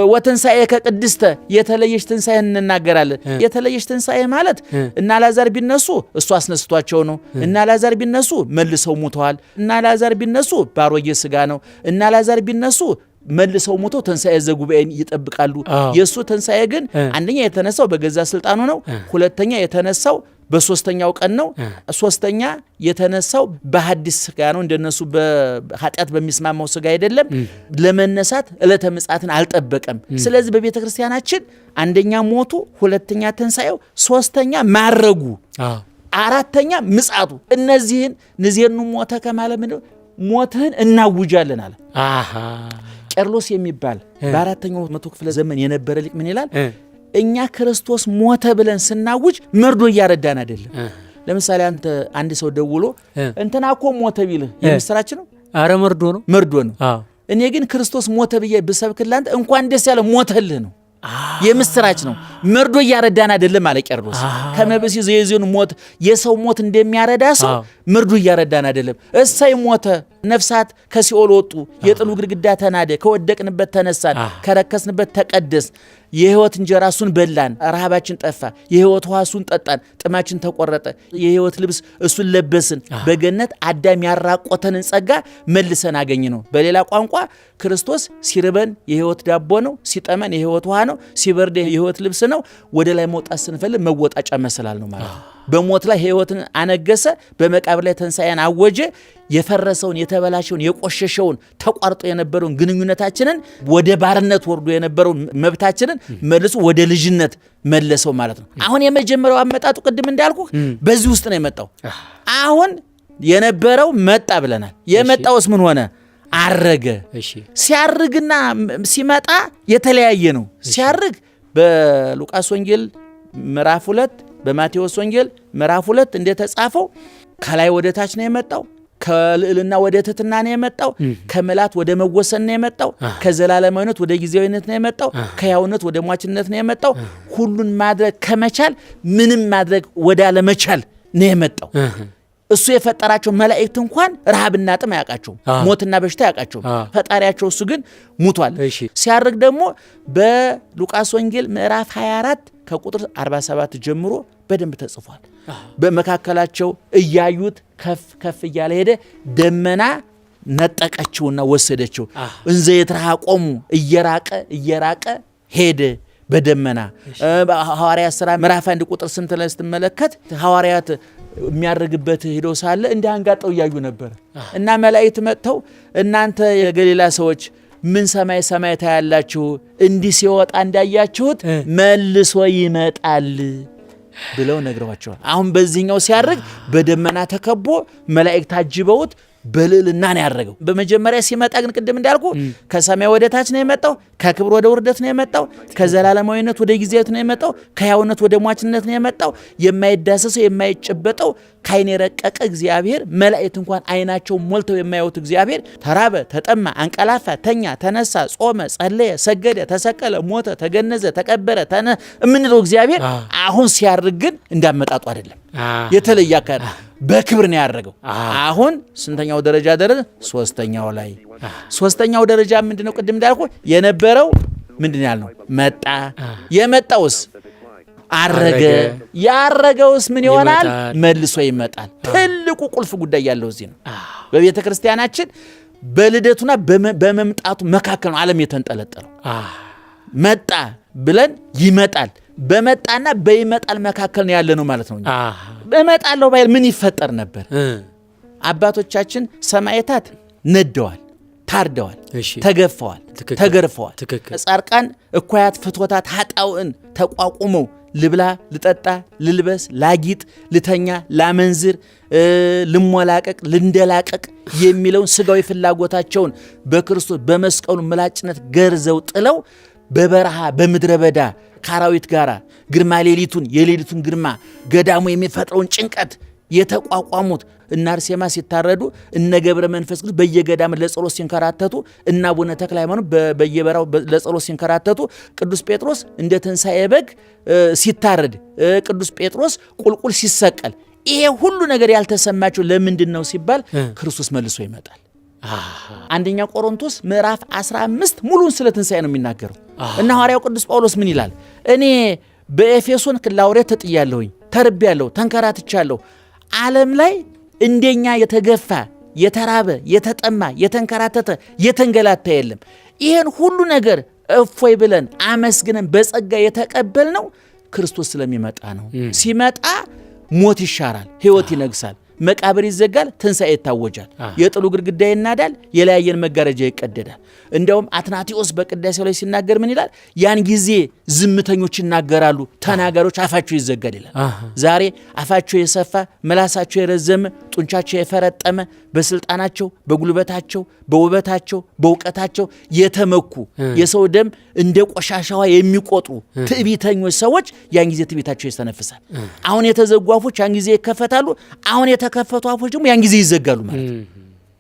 ወትንሣኤከ ቅድስተ የተለየች ትንሣኤህን እንናገራለን። የተለየች ትንሣኤ ማለት እነ አልዓዛር ቢነሱ እሱ አስነስቷቸው ነው። እነ አልዓዛር ቢነሱ መልሰው ሙተዋል። እነ አልዓዛር ቢነሱ ባሮጌ ስጋ ነው። እነ አልዓዛር ቢነሱ መልሰው ሞተው ትንሣኤ ዘጉባኤን ይጠብቃሉ። የእሱ ትንሣኤ ግን አንደኛ የተነሳው በገዛ ስልጣኑ ነው። ሁለተኛ የተነሳው በሶስተኛው ቀን ነው። ሶስተኛ የተነሳው በሐዲስ ስጋ ነው። እንደነሱ በኃጢአት በሚስማማው ስጋ አይደለም። ለመነሳት ዕለተ ምጽአትን አልጠበቀም። ስለዚህ በቤተ ክርስቲያናችን አንደኛ ሞቱ፣ ሁለተኛ ትንሣኤው፣ ሶስተኛ ማረጉ። አራተኛ ምጽአቱ። እነዚህን ንዜኑ ሞተ ከማለት ምንድነው? ሞትህን እናውጃለን አለ። ቄርሎስ የሚባል በ4ኛው መቶ ክፍለ ዘመን የነበረ ሊቅ ምን ይላል? እኛ ክርስቶስ ሞተ ብለን ስናውጅ መርዶ እያረዳን አይደለም። ለምሳሌ አንተ አንድ ሰው ደውሎ እንትና እኮ ሞተ ቢልህ የምስራች ነው? አረ መርዶ ነው፣ መርዶ ነው። እኔ ግን ክርስቶስ ሞተ ብዬ ብሰብክልህ አንተ እንኳን ደስ ያለ ሞተልህ ነው፣ የምስራች ነው። መርዶ እያረዳን አይደለም አለ ቄርሎስ። ከመብሲ ዘይዜኑ ሞት የሰው ሞት እንደሚያረዳ ሰው መርዶ እያረዳን አይደለም። እሰይ ሞተ፣ ነፍሳት ከሲኦል ወጡ፣ የጥሉ ግድግዳ ተናደ፣ ከወደቅንበት ተነሳን፣ ከረከስንበት ተቀደስን፣ የህይወት እንጀራ እሱን በላን፣ ረሃባችን ጠፋ፣ የህይወት ውሃ እሱን ጠጣን፣ ጥማችን ተቆረጠ፣ የህይወት ልብስ እሱን ለበስን፣ በገነት አዳም ያራቆተንን ጸጋ መልሰን አገኝ ነው። በሌላ ቋንቋ ክርስቶስ ሲርበን የህይወት ዳቦ ነው፣ ሲጠመን የህይወት ውሃ ነው፣ ሲበርድ የህይወት ልብስ ነው፣ ወደ ላይ መውጣት ስንፈልግ መወጣጫ መሰላል ነው ማለት ነው። በሞት ላይ ህይወትን አነገሰ፣ በመቃብር ላይ ትንሣኤን አወጀ። የፈረሰውን፣ የተበላሸውን፣ የቆሸሸውን፣ ተቋርጦ የነበረውን ግንኙነታችንን፣ ወደ ባርነት ወርዶ የነበረውን መብታችንን መልሶ ወደ ልጅነት መለሰው ማለት ነው። አሁን የመጀመሪያው አመጣጡ ቅድም እንዳልኩ በዚህ ውስጥ ነው የመጣው። አሁን የነበረው መጣ ብለናል። የመጣውስ ምን ሆነ? አረገ። ሲያርግና ሲመጣ የተለያየ ነው። ሲያርግ በሉቃስ ወንጌል ምዕራፍ 2፣ በማቴዎስ ወንጌል ምዕራፍ 2 እንደተጻፈው ከላይ ወደ ታች ነው የመጣው። ከልዕልና ወደ ትሕትና ነው የመጣው። ከመላት ወደ መወሰን ነው የመጣው። ከዘላለማዊነት ወደ ጊዜያዊነት ነው የመጣው። ከሕያውነት ወደ ሟችነት ነው የመጣው። ሁሉን ማድረግ ከመቻል ምንም ማድረግ ወደ አለመቻል ነው የመጣው። እሱ የፈጠራቸው መላእክት እንኳን ረሃብና ጥም አያውቃቸውም፣ ሞትና በሽታ አያውቃቸውም። ፈጣሪያቸው እሱ ግን ሙቷል። ሲያርግ ደግሞ በሉቃስ ወንጌል ምዕራፍ 24 ከቁጥር 47 ጀምሮ በደንብ ተጽፏል። በመካከላቸው እያዩት ከፍ ከፍ እያለ ሄደ። ደመና ነጠቀችውና ወሰደችው። እንዘ የትረሃቆሙ እየራቀ እየራቀ ሄደ በደመና። ሐዋርያት ሥራ ምዕራፍ 1 ቁጥር 8 ላይ ስትመለከት ሐዋርያት የሚያርግበት ሄዶ ሳለ እንዲህ አንጋጠው እያዩ ነበር እና መላእክት መጥተው እናንተ የገሊላ ሰዎች ምን ሰማይ ሰማይ ታያላችሁ? እንዲህ ሲወጣ እንዳያችሁት መልሶ ይመጣል ብለው ነግረዋቸዋል። አሁን በዚህኛው ሲያርግ በደመና ተከቦ መላእክት ታጅበውት በልዕልና ነው ያረገው። በመጀመሪያ ሲመጣ ግን ቅድም እንዳልኩ ከሰማይ ወደ ታች ነው የመጣው። ከክብር ወደ ውርደት ነው የመጣው። ከዘላለማዊነት ወደ ጊዜያዊነት ነው የመጣው። ከሕያውነት ወደ ሟችነት ነው የመጣው። የማይዳሰሰው የማይጨበጠው ከዓይን የረቀቀ እግዚአብሔር፣ መላእክት እንኳን ዓይናቸው ሞልተው የማያዩት እግዚአብሔር ተራበ፣ ተጠማ፣ አንቀላፋ፣ ተኛ፣ ተነሳ፣ ጾመ፣ ጸለየ፣ ሰገደ፣ ተሰቀለ፣ ሞተ፣ ተገነዘ፣ ተቀበረ የምንለው እግዚአብሔር አሁን ሲያርግ ግን እንዳመጣጡ አይደለም። የተለየ አካል በክብር ነው ያደረገው። አሁን ስንተኛው ደረጃ ደረሰ? ሶስተኛው ላይ። ሶስተኛው ደረጃ ምንድነው? ቅድም እንዳልኩ የነበረው ምንድን ያልነው መጣ። የመጣውስ አረገ። ያረገውስ ምን ይሆናል? መልሶ ይመጣል። ትልቁ ቁልፍ ጉዳይ ያለው እዚህ ነው። በቤተ ክርስቲያናችን በልደቱና በመምጣቱ መካከል ነው ዓለም የተንጠለጠለው። መጣ ብለን ይመጣል። በመጣና በይመጣል መካከል ነው ያለ ነው ማለት ነው። እመጣለሁ ባይል ምን ይፈጠር ነበር? አባቶቻችን ሰማዕታት ነደዋል፣ ታርደዋል፣ ተገፈዋል፣ ተገርፈዋል። ጻድቃን እኩያት ፍትወታት ኃጣውእን ተቋቁመው ልብላ፣ ልጠጣ፣ ልልበስ፣ ላጊጥ፣ ልተኛ፣ ላመንዝር፣ ልሞላቀቅ፣ ልንደላቀቅ የሚለውን ስጋዊ ፍላጎታቸውን በክርስቶስ በመስቀሉ ምላጭነት ገርዘው ጥለው በበረሃ በምድረ በዳ ከአራዊት ጋር ግርማ ሌሊቱን የሌሊቱን ግርማ ገዳሙ የሚፈጥረውን ጭንቀት የተቋቋሙት እነ አርሴማ ሲታረዱ፣ እነ ገብረ መንፈስ ቅዱስ በየገዳም ለጸሎት ሲንከራተቱ፣ እነ አቡነ ተክለ ሃይማኖት በየበራው ለጸሎት ሲንከራተቱ፣ ቅዱስ ጴጥሮስ እንደ ትንሣኤ በግ ሲታረድ፣ ቅዱስ ጴጥሮስ ቁልቁል ሲሰቀል፣ ይሄ ሁሉ ነገር ያልተሰማቸው ለምንድን ነው ሲባል ክርስቶስ መልሶ ይመጣል። አንደኛ ቆሮንቶስ ምዕራፍ 15 ሙሉን ስለ ትንሣኤ ነው የሚናገረው። እና ሐዋርያው ቅዱስ ጳውሎስ ምን ይላል? እኔ በኤፌሶን ላውሬ ተጥያለሁኝ፣ ተርቤያለሁ፣ ተንከራትቻለሁ። ዓለም ላይ እንደኛ የተገፋ፣ የተራበ፣ የተጠማ፣ የተንከራተተ፣ የተንገላታ የለም። ይህን ሁሉ ነገር እፎይ ብለን አመስግነን በጸጋ የተቀበልነው ክርስቶስ ስለሚመጣ ነው። ሲመጣ ሞት ይሻራል፣ ሕይወት ይነግሳል። መቃብር ይዘጋል፣ ትንሣኤ ይታወጃል። የጥሉ ግድግዳ ይናዳል፣ የለያየን መጋረጃ ይቀደዳል። እንዲያውም አትናቴዎስ በቅዳሴው ላይ ሲናገር ምን ይላል? ያን ጊዜ ዝምተኞች ይናገራሉ፣ ተናጋሪዎች አፋቸው ይዘጋል ይላል። ዛሬ አፋቸው የሰፋ፣ ምላሳቸው የረዘመ፣ ጡንቻቸው የፈረጠመ፣ በስልጣናቸው፣ በጉልበታቸው፣ በውበታቸው፣ በእውቀታቸው የተመኩ፣ የሰው ደም እንደ ቆሻሻዋ የሚቆጥሩ ትዕቢተኞች ሰዎች ያን ጊዜ ትዕቢታቸው ይስተነፍሳል። አሁን የተዘጉ አፎች ያን ጊዜ ይከፈታሉ። አሁን የተከፈቱ አፎች ደግሞ ያን ጊዜ ይዘጋሉ ማለት ነው።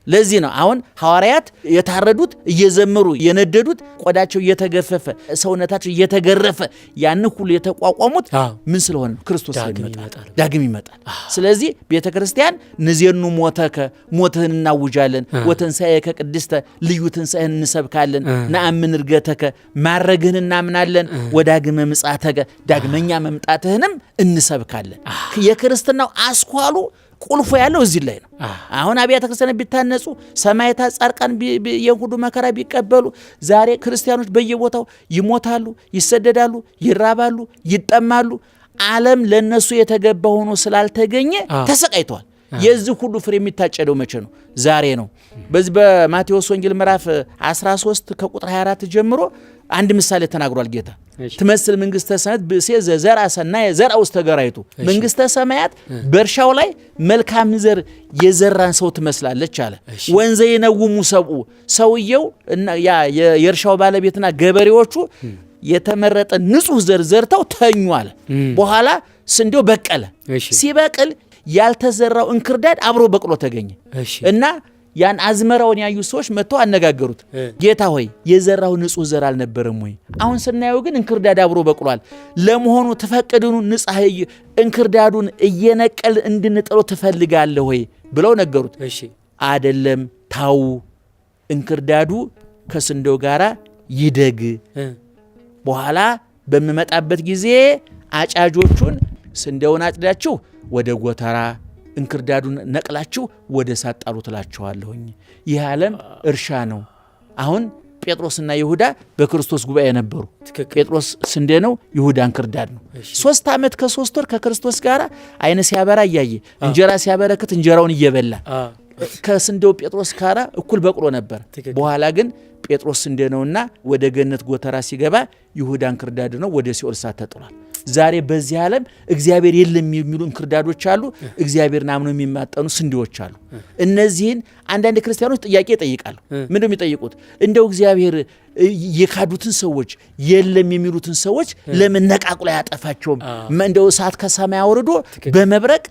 ለዚህ ነው አሁን ሐዋርያት የታረዱት እየዘመሩ፣ የነደዱት ቆዳቸው እየተገፈፈ፣ ሰውነታቸው እየተገረፈ ያን ሁሉ የተቋቋሙት ምን ስለሆነ ነው? ክርስቶስ ስለሚመጣ፣ ዳግም ይመጣል። ስለዚህ ቤተ ክርስቲያን ንዜኑ ሞተከ፣ ሞትህን እናውጃለን፣ ወትንሣኤከ ቅድስተ፣ ልዩ ትንሣኤህን እንሰብካለን፣ ነአምን እርገተከ፣ ማረግህን እናምናለን፣ ወዳግመ ምጽአተከ፣ ዳግመኛ መምጣትህንም እንሰብካለን። የክርስትናው አስኳሉ ቁልፎ ያለው እዚህ ላይ ነው። አሁን አብያተ ክርስቲያናት ቢታነጹ፣ ሰማዕታት ጻድቃን የሁሉ መከራ ቢቀበሉ፣ ዛሬ ክርስቲያኖች በየቦታው ይሞታሉ፣ ይሰደዳሉ፣ ይራባሉ፣ ይጠማሉ። ዓለም ለነሱ የተገባ ሆኖ ስላልተገኘ ተሰቃይተዋል። የዚህ ሁሉ ፍሬ የሚታጨደው መቼ ነው? ዛሬ ነው። በዚህ በማቴዎስ ወንጌል ምዕራፍ 13 ከቁጥር 24 ጀምሮ አንድ ምሳሌ ተናግሯል ጌታ። ትመስል መንግስተ ሰማያት ብእሴ ዘዘርአ ሰናየ ዘርአ ውስተ ገራይቱ። መንግስተ ሰማያት በእርሻው ላይ መልካም ዘር የዘራን ሰው ትመስላለች አለ። ወንዘ ይነውሙ ሰብኡ፣ ሰውየው እና ያ የእርሻው ባለቤትና ገበሬዎቹ የተመረጠ ንጹህ ዘር ዘርተው ተኙ አለ። በኋላ ስንዴው በቀለ። ሲበቅል ያልተዘራው እንክርዳድ አብሮ በቅሎ ተገኘ እና ያን አዝመራውን ያዩ ሰዎች መጥተው አነጋገሩት። ጌታ ሆይ፣ የዘራው ንጹህ ዘር አልነበረም ወይ? አሁን ስናየው ግን እንክርዳድ አብሮ በቅሏል። ለመሆኑ ትፈቅድኑ ንጽህ እንክርዳዱን እየነቀል እንድንጥለው ትፈልጋለህ ወይ ብለው ነገሩት። አደለም፣ ታው፣ እንክርዳዱ ከስንዴው ጋራ ይደግ። በኋላ በምመጣበት ጊዜ አጫጆቹን ስንዴውን አጭዳችሁ ወደ ጎተራ፣ እንክርዳዱን ነቅላችሁ ወደ እሳት ጣሉ ትላችኋለሁኝ። ይህ ዓለም እርሻ ነው። አሁን ጴጥሮስና ይሁዳ በክርስቶስ ጉባኤ ነበሩ። ጴጥሮስ ስንዴ ነው፣ ይሁዳ እንክርዳድ ነው። 3 ዓመት ከ3 ወር ከክርስቶስ ጋር አይን ሲያበራ እያየ፣ እንጀራ ሲያበረክት እንጀራውን እየበላ ከስንዴው ጴጥሮስ ጋር እኩል በቅሎ ነበር። በኋላ ግን ጴጥሮስ ስንዴ ነውና ወደ ገነት ጎተራ ሲገባ፣ ይሁዳ እንክርዳድ ነው፣ ወደ ሲኦል እሳት ተጥሏል። ዛሬ በዚህ ዓለም እግዚአብሔር የለም የሚሉ እንክርዳዶች አሉ። እግዚአብሔርን አምነው የሚማጠኑ ስንዴዎች አሉ። እነዚህን አንዳንድ ክርስቲያኖች ጥያቄ ይጠይቃሉ። ምንድነው የሚጠይቁት? እንደው እግዚአብሔር የካዱትን ሰዎች፣ የለም የሚሉትን ሰዎች ለምን ነቃቅሎ አያጠፋቸውም? እንደው እሳት ከሰማይ አውርዶ በመብረቅ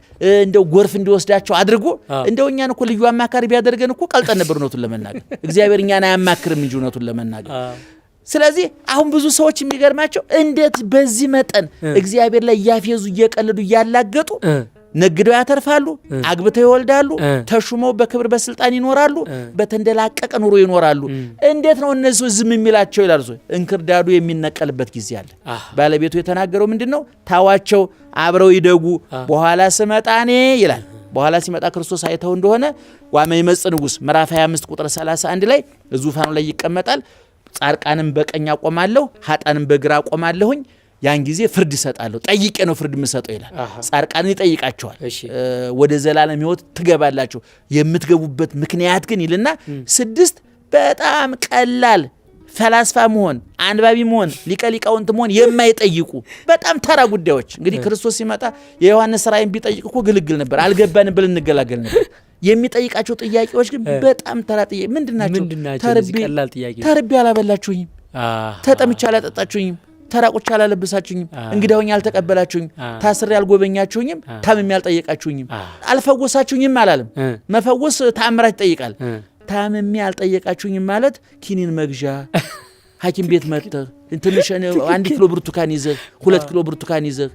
እንደው ጎርፍ እንዲወስዳቸው አድርጎ እንደው እኛን እኮ ልዩ አማካሪ ቢያደርገን እኮ ቀልጠን ነበር። እውነቱን ለመናገር እግዚአብሔር እኛን አያማክርም እንጂ እውነቱን ለመናገር። ስለዚህ አሁን ብዙ ሰዎች የሚገርማቸው እንዴት በዚህ መጠን እግዚአብሔር ላይ እያፌዙ፣ እየቀለዱ፣ እያላገጡ ነግደው ያተርፋሉ፣ አግብተው ይወልዳሉ፣ ተሹመው በክብር በስልጣን ይኖራሉ፣ በተንደላቀቀ ኑሮ ይኖራሉ። እንዴት ነው እነዚህ ሰዎች ዝም የሚላቸው ይላሉ። እንክርዳዱ የሚነቀልበት ጊዜ አለ። ባለቤቱ የተናገረው ምንድን ነው? ታዋቸው፣ አብረው ይደጉ፣ በኋላ ስመጣ እኔ ይላል። በኋላ ሲመጣ ክርስቶስ አይተው እንደሆነ ዋመ ይመጽእ ንጉሥ ምዕራፍ 25 ቁጥር 31 ላይ ዙፋኑ ላይ ይቀመጣል። ጻድቃንም በቀኝ አቆማለሁ፣ ሀጣንም በግራ አቆማለሁኝ። ያን ጊዜ ፍርድ እሰጣለሁ። ጠይቄ ነው ፍርድ የምሰጠው ይላል። ጻድቃንን ይጠይቃቸዋል። ወደ ዘላለም ሕይወት ትገባላችሁ። የምትገቡበት ምክንያት ግን ይልና ስድስት በጣም ቀላል፣ ፈላስፋ መሆን፣ አንባቢ መሆን፣ ሊቀ ሊቃውንት መሆን የማይጠይቁ በጣም ተራ ጉዳዮች። እንግዲህ ክርስቶስ ሲመጣ የዮሐንስ ራእይን ቢጠይቅ እኮ ግልግል ነበር። አልገባንም ብለን እንገላገል ነበር። የሚጠይቃቸው ጥያቄዎች ግን በጣም ተራ ጥያቄ ምንድን ናቸው? ተርቤ አላበላችሁኝም፣ ተጠምቼ አላጠጣችሁኝም፣ ተራቁቼ አላለበሳችሁኝም፣ እንግዳ ሆኜ አልተቀበላችሁኝም፣ ታስሬ አልጎበኛችሁኝም፣ ታምሜ አልጠየቃችሁኝም፣ አልፈወሳችሁኝም አላለም። መፈወስ ተአምራት ይጠይቃል። ታምሜ አልጠየቃችሁኝም ማለት ኪኒን መግዣ፣ ሐኪም ቤት መጥተህ ትንሽ 1 ኪሎ ብርቱካን ይዘህ፣ 2 ኪሎ ብርቱካን ይዘህ፣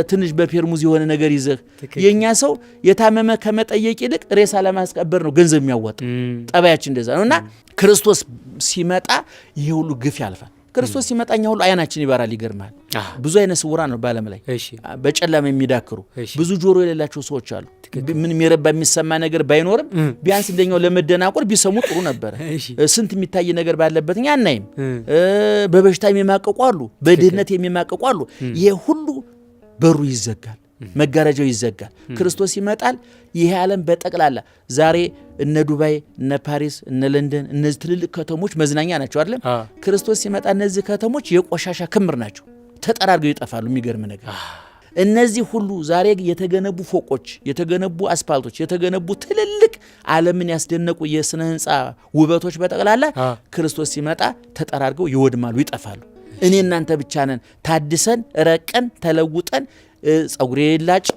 ትንሽ በፔርሙዝ የሆነ ነገር ይዘህ። የእኛ ሰው የታመመ ከመጠየቅ ይልቅ ሬሳ ለማስቀበር ነው ገንዘብ የሚያዋጣ። ጠባያችን እንደዛ ነው። እና ክርስቶስ ሲመጣ ይሄ ሁሉ ግፍ ያልፋል። ክርስቶስ ሲመጣ እኛ ሁሉ አይናችን ይበራል። ይገርማል። ብዙ አይነ ስውራን ነው በዓለም ላይ በጨለማ የሚዳክሩ፣ ብዙ ጆሮ የሌላቸው ሰዎች አሉ። ምን የሚረባ የሚሰማ ነገር ባይኖርም ቢያንስ እንደኛው ለመደናቆር ቢሰሙ ጥሩ ነበረ። ስንት የሚታይ ነገር ባለበት እኛ አናይም። በበሽታ የሚማቀቁ አሉ፣ በድህነት የሚማቀቁ አሉ። ይሄ ሁሉ በሩ ይዘጋል። መጋረጃው ይዘጋል። ክርስቶስ ይመጣል። ይህ ዓለም በጠቅላላ ዛሬ እነ ዱባይ፣ እነ ፓሪስ፣ እነ ለንደን እነዚህ ትልልቅ ከተሞች መዝናኛ ናቸው አይደለም? ክርስቶስ ሲመጣ እነዚህ ከተሞች የቆሻሻ ክምር ናቸው፣ ተጠራርገው ይጠፋሉ። የሚገርም ነገር እነዚህ ሁሉ ዛሬ የተገነቡ ፎቆች፣ የተገነቡ አስፓልቶች፣ የተገነቡ ትልልቅ ዓለምን ያስደነቁ የስነ ህንፃ ውበቶች በጠቅላላ ክርስቶስ ሲመጣ ተጠራርገው ይወድማሉ፣ ይጠፋሉ። እኔ እናንተ ብቻ ነን ታድሰን ረቀን ተለውጠን ጸጉሬ ላጭ፣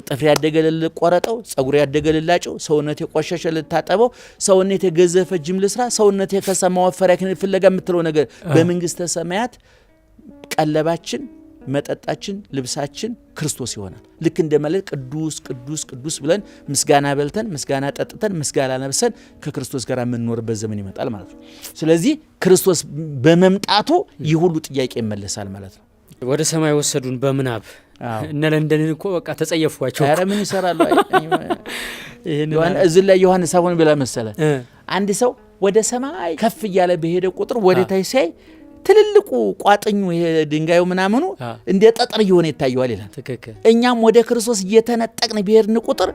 ጥፍሬ ያደገ ልቆረጠው፣ ጸጉሬ ያደገ ልላጨው፣ ሰውነት የቆሸሸ ልታጠበው፣ ሰውነት የገዘፈ ጅም ልስራ፣ ሰውነት የከሳ ማወፈሪያ ፍለጋ የምትለው ነገር በመንግስተ ሰማያት ቀለባችን፣ መጠጣችን፣ ልብሳችን ክርስቶስ ይሆናል። ልክ እንደ መላእክት ቅዱስ ቅዱስ ቅዱስ ብለን ምስጋና በልተን ምስጋና ጠጥተን ምስጋና ለብሰን ከክርስቶስ ጋር የምንኖርበት ዘመን ይመጣል ማለት ነው። ስለዚህ ክርስቶስ በመምጣቱ ይህ ሁሉ ጥያቄ ይመለሳል ማለት ነው። ወደ ሰማይ ወሰዱን በምናብ። እነ ለንደንን እኮ በቃ ተጸየፏቸው። ኧረ ምን ይሰራሉ? እዚህ ላይ ዮሐንስ አሁን ብላ መሰለ አንድ ሰው ወደ ሰማይ ከፍ እያለ በሄደ ቁጥር ወደ ታች ሲያይ ትልልቁ ቋጥኙ ይሄ ድንጋዩ ምናምኑ እንደ ጠጠር እየሆነ ይታየዋል ይላል። እኛም ወደ ክርስቶስ እየተነጠቅን ብሄድን ቁጥር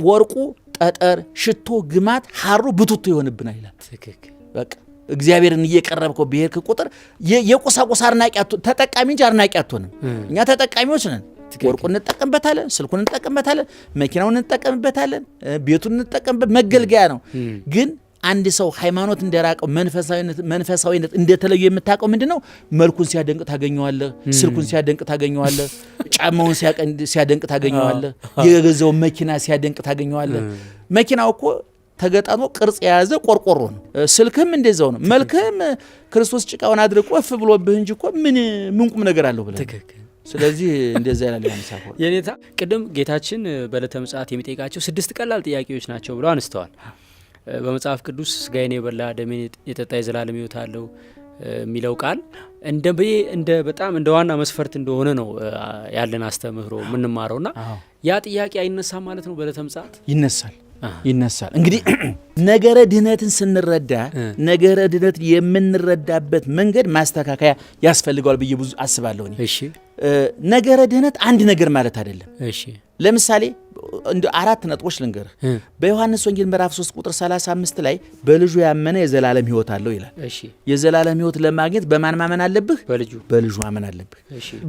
ወርቁ ጠጠር፣ ሽቶ፣ ግማት፣ ሐሩ ብቱቶ ይሆንብናል ይላል። በቃ እግዚአብሔርን እየቀረብከው ብሄድክ ቁጥር የቁሳቁስ አድናቂ ተጠቃሚ እንጂ አድናቂ አትሆንም። እኛ ተጠቃሚዎች ነን። ወርቁን እንጠቀምበታለን፣ ስልኩን እንጠቀምበታለን፣ መኪናውን እንጠቀምበታለን፣ ቤቱን እንጠቀምበት፣ መገልገያ ነው። ግን አንድ ሰው ሃይማኖት እንደራቀው መንፈሳዊነት እንደተለዩ የምታውቀው ምንድነው? መልኩን ሲያደንቅ ታገኘዋለህ፣ ስልኩን ሲያደንቅ ታገኘዋለህ፣ ጫማውን ሲያደንቅ ታገኘዋለህ፣ የገዛውን መኪና ሲያደንቅ ታገኘዋለህ። መኪናው እኮ ተገጣጥሞ ቅርጽ የያዘ ቆርቆሮ ነው። ስልክህም እንደዛው ነው። መልክህም ክርስቶስ ጭቃውን አድርቆ እፍ ብሎብህ እንጂ እኮ ምን ምን ቁም ነገር አለው ብለህ። ስለዚህ እንደዛ ይላል ዮሐንስ አፈወርቅ። የኔታ ቅድም ጌታችን በዕለተ ምጽአት የሚጠይቃቸው 6 ቀላል ጥያቄዎች ናቸው ብለው አንስተዋል። በመጽሐፍ ቅዱስ ስጋዬን የበላ ደሜን የጠጣ የዘላለም ሕይወት አለው የሚለው ቃል እንደ በጣም እንደ ዋና መስፈርት እንደሆነ ነው ያለን አስተምህሮ የምንማረውና ያ ጥያቄ አይነሳም ማለት ነው በዕለተ ምጽአት? ይነሳል ይነሳል። እንግዲህ ነገረ ድህነትን ስንረዳ ነገረ ድህነት የምንረዳበት መንገድ ማስተካከያ ያስፈልገዋል ብዬ ብዙ አስባለሁ። ነገረ ድህነት አንድ ነገር ማለት አይደለም። ለምሳሌ እንደ 4 ነጥቦች ልንገርህ። በዮሐንስ ወንጌል ምዕራፍ 3 ቁጥር 35 ላይ በልጁ ያመነ የዘላለም ሕይወት አለው ይላል። የዘላለም ሕይወት ለማግኘት በማን ማመን አለብህ? በልጁ ማመን አለብህ።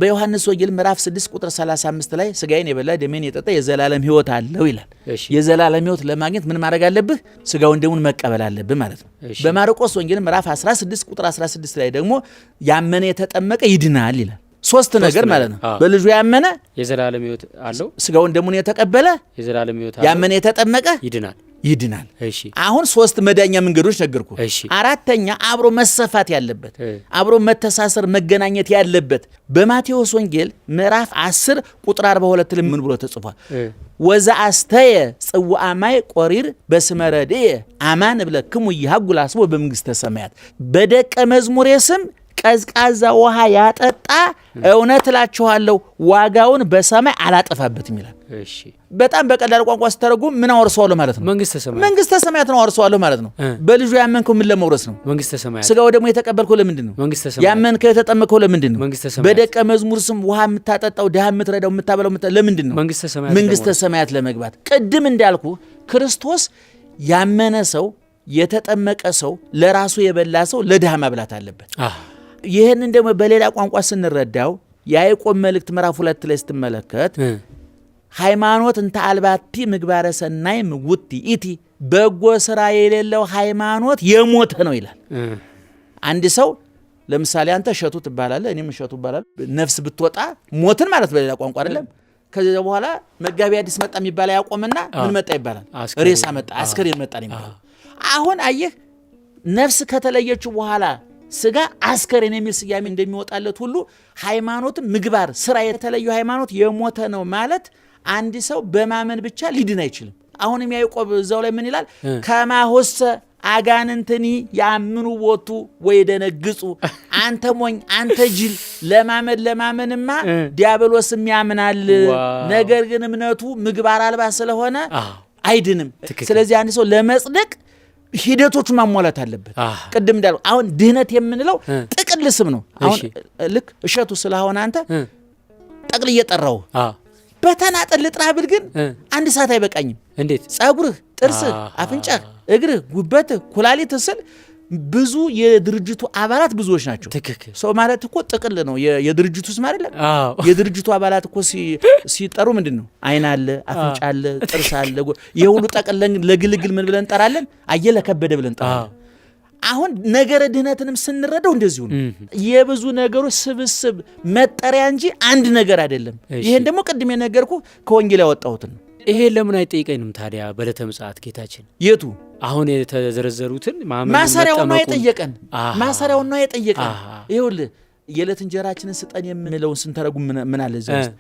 በዮሐንስ ወንጌል ምዕራፍ 6 ቁጥር 35 ላይ ስጋዬን የበላ ደሜን የጠጣ የዘላለም ሕይወት አለው ይላል። የዘላለም ሕይወት ለማግኘት ምን ማድረግ አለብህ? ስጋውን ደሙን መቀበል አለብህ ማለት ነው። በማርቆስ ወንጌል ምዕራፍ 16 ቁጥር 16 ላይ ደግሞ ያመነ የተጠመቀ ይድናል ይላል። 3 ነገር ማለት ነው። በልጁ ያመነ የዘላለም ሕይወት አለው፣ ስጋውን ደሙን የተቀበለ የዘላለም ሕይወት አለው፣ ያመነ የተጠመቀ ይድናል ይድናል። አሁን 3 መዳኛ መንገዶች ነገርኩ። አራተኛ አብሮ መሰፋት ያለበት አብሮ መተሳሰር መገናኘት ያለበት በማቴዎስ ወንጌል ምዕራፍ 10 ቁጥር 42 ላይ ምን ብሎ ተጽፏል? ወዘአስተየ ጽዋዐ ማይ ቆሪር በስመ ረድኤ አማን እብለክሙ ይሃጉል አስቦ በመንግስተ ሰማያት። በደቀ መዝሙሬ ስም ቀዝቃዛ ውሃ ያጠጣ እውነት እላችኋለሁ ዋጋውን በሰማይ አላጠፋበትም ይላል። በጣም በቀላል ቋንቋ ስተረጉም ምን አወርሰዋለሁ ማለት ነው? መንግስተ ሰማያት ነው አወርሰዋለሁ ማለት ነው። በልጁ ያመንከው ምን ለመውረስ ነው? ስጋው ደግሞ የተቀበልከው ለምንድን ነው? ያመንከው የተጠመከው ለምንድን ነው? በደቀ መዝሙር ስም ውሃ የምታጠጣው ድሃ የምትረዳው የምታበላው ለምንድን ነው? መንግስተ ሰማያት ለመግባት። ቅድም እንዳልኩ ክርስቶስ ያመነ ሰው የተጠመቀ ሰው ለራሱ የበላ ሰው ለድሃ ማብላት አለበት። ይህንን ደግሞ በሌላ ቋንቋ ስንረዳው የያዕቆብ መልእክት ምዕራፍ 2 ላይ ስትመለከት ሃይማኖት እንተ አልባቲ ምግባረ ሰናይ ምውቲ ኢቲ፣ በጎ ስራ የሌለው ሃይማኖት የሞተ ነው ይላል። አንድ ሰው ለምሳሌ አንተ እሸቱ ትባላለህ፣ እኔም እሸቱ እባላለሁ። ነፍስ ብትወጣ ሞትን ማለት በሌላ ቋንቋ አይደለም። ከዚያ በኋላ መጋቢ አዲስ መጣ የሚባል ያቆምና ምን መጣ ይባላል? ሬሳ መጣ፣ አስከሬን መጣ ነው የሚባለው። አሁን አየህ ነፍስ ከተለየችው በኋላ ስጋ አስከሬን የሚል ስያሜ እንደሚወጣለት ሁሉ ሃይማኖትም ምግባር ስራ የተለዩ ሃይማኖት የሞተ ነው ማለት አንድ ሰው በማመን ብቻ ሊድን አይችልም። አሁንም ያዕቆብ እዛው ላይ ምን ይላል? ከማሆሰ አጋንንትኒ ያምኑ ቦቱ ወይደነግጹ። አንተ ሞኝ፣ አንተ ጅል፣ ለማመን ለማመንማ ዲያብሎስም ያምናል፣ ነገር ግን እምነቱ ምግባር አልባ ስለሆነ አይድንም። ስለዚህ አንድ ሰው ለመጽደቅ ሂደቶቹ ማሟላት አለበት። ቅድም እንዳልኩ አሁን ድህነት የምንለው ጥቅል ስም ነው። አሁን ልክ እሸቱ ስለሆነ አንተ ጠቅልዬ ጠራው። በተናጠል ልጥራ ብል ግን አንድ ሰዓት አይበቃኝም። እንዴት? ጸጉርህ፣ ጥርስህ፣ አፍንጫህ፣ እግርህ፣ ጉበትህ፣ ኩላሊትህ ስል ብዙ የድርጅቱ አባላት ብዙዎች ናቸው። ትክክል። ሰው ማለት እኮ ጥቅል ነው። የድርጅቱ ስም አይደለም። የድርጅቱ አባላት እኮ ሲጠሩ ምንድን ነው? አይን አለ፣ አፍንጫ አለ፣ ጥርስ አለ። ይሄ ሁሉ ጠቅለን ለግልግል ምን ብለን እንጠራለን? አየለ ከበደ ብለን እንጠራለን። አሁን ነገረ ድህነትንም ስንረዳው እንደዚሁ ነው። የብዙ ነገሮች ስብስብ መጠሪያ እንጂ አንድ ነገር አይደለም። ይሄን ደግሞ ቅድም የነገርኩ ከወንጌል ያወጣሁትን ነው። ይሄ ለምን አይጠይቀንም ታዲያ በዕለተ ምጽአት ጌታችን? የቱ አሁን የተዘረዘሩትን ማሰሪያውን ነው የጠየቀን። ማሰሪያውን ነው የጠየቀን። ይኸውልህ የዕለት እንጀራችንን ስጠን የምንለውን ስንተረጉም ምን አለ እዚያ ውስጥ?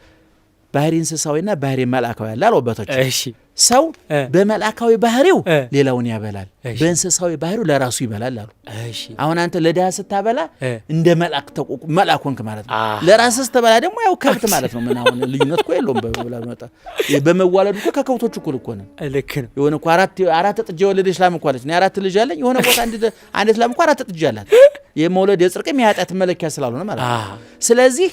ባህሪ እንስሳዊና ባህሪ መልአካዊ አለ አሉ አባቶች። ሰው በመልአካዊ ባህሪው ሌላውን ያበላል፣ በእንስሳዊ ባህሪው ለራሱ ይበላል አሉ። አሁን አንተ ለድሃ ስታበላ እንደ መልአክ መልአክ ሆንክ ማለት ነው። ለራስህ ስትበላ ደግሞ ያው ከብት ማለት ነው። ምን አሁን ልዩነት እኮ የለውም። በመዋለዱ እኮ ከከብቶች እኩል እኮ ነን። ልክ ነው። የሆነ እኮ አራት ጥጃ የወለደች ላም እኮ አለች። እኔ 4 ልጅ አለኝ። የሆነ ቦታ አንዲት ላም እኮ 4 ጥጃ አላት። የመውለድ የጽድቅም የኃጢአት መለኪያ ስላልሆነ ማለት ነው። ስለዚህ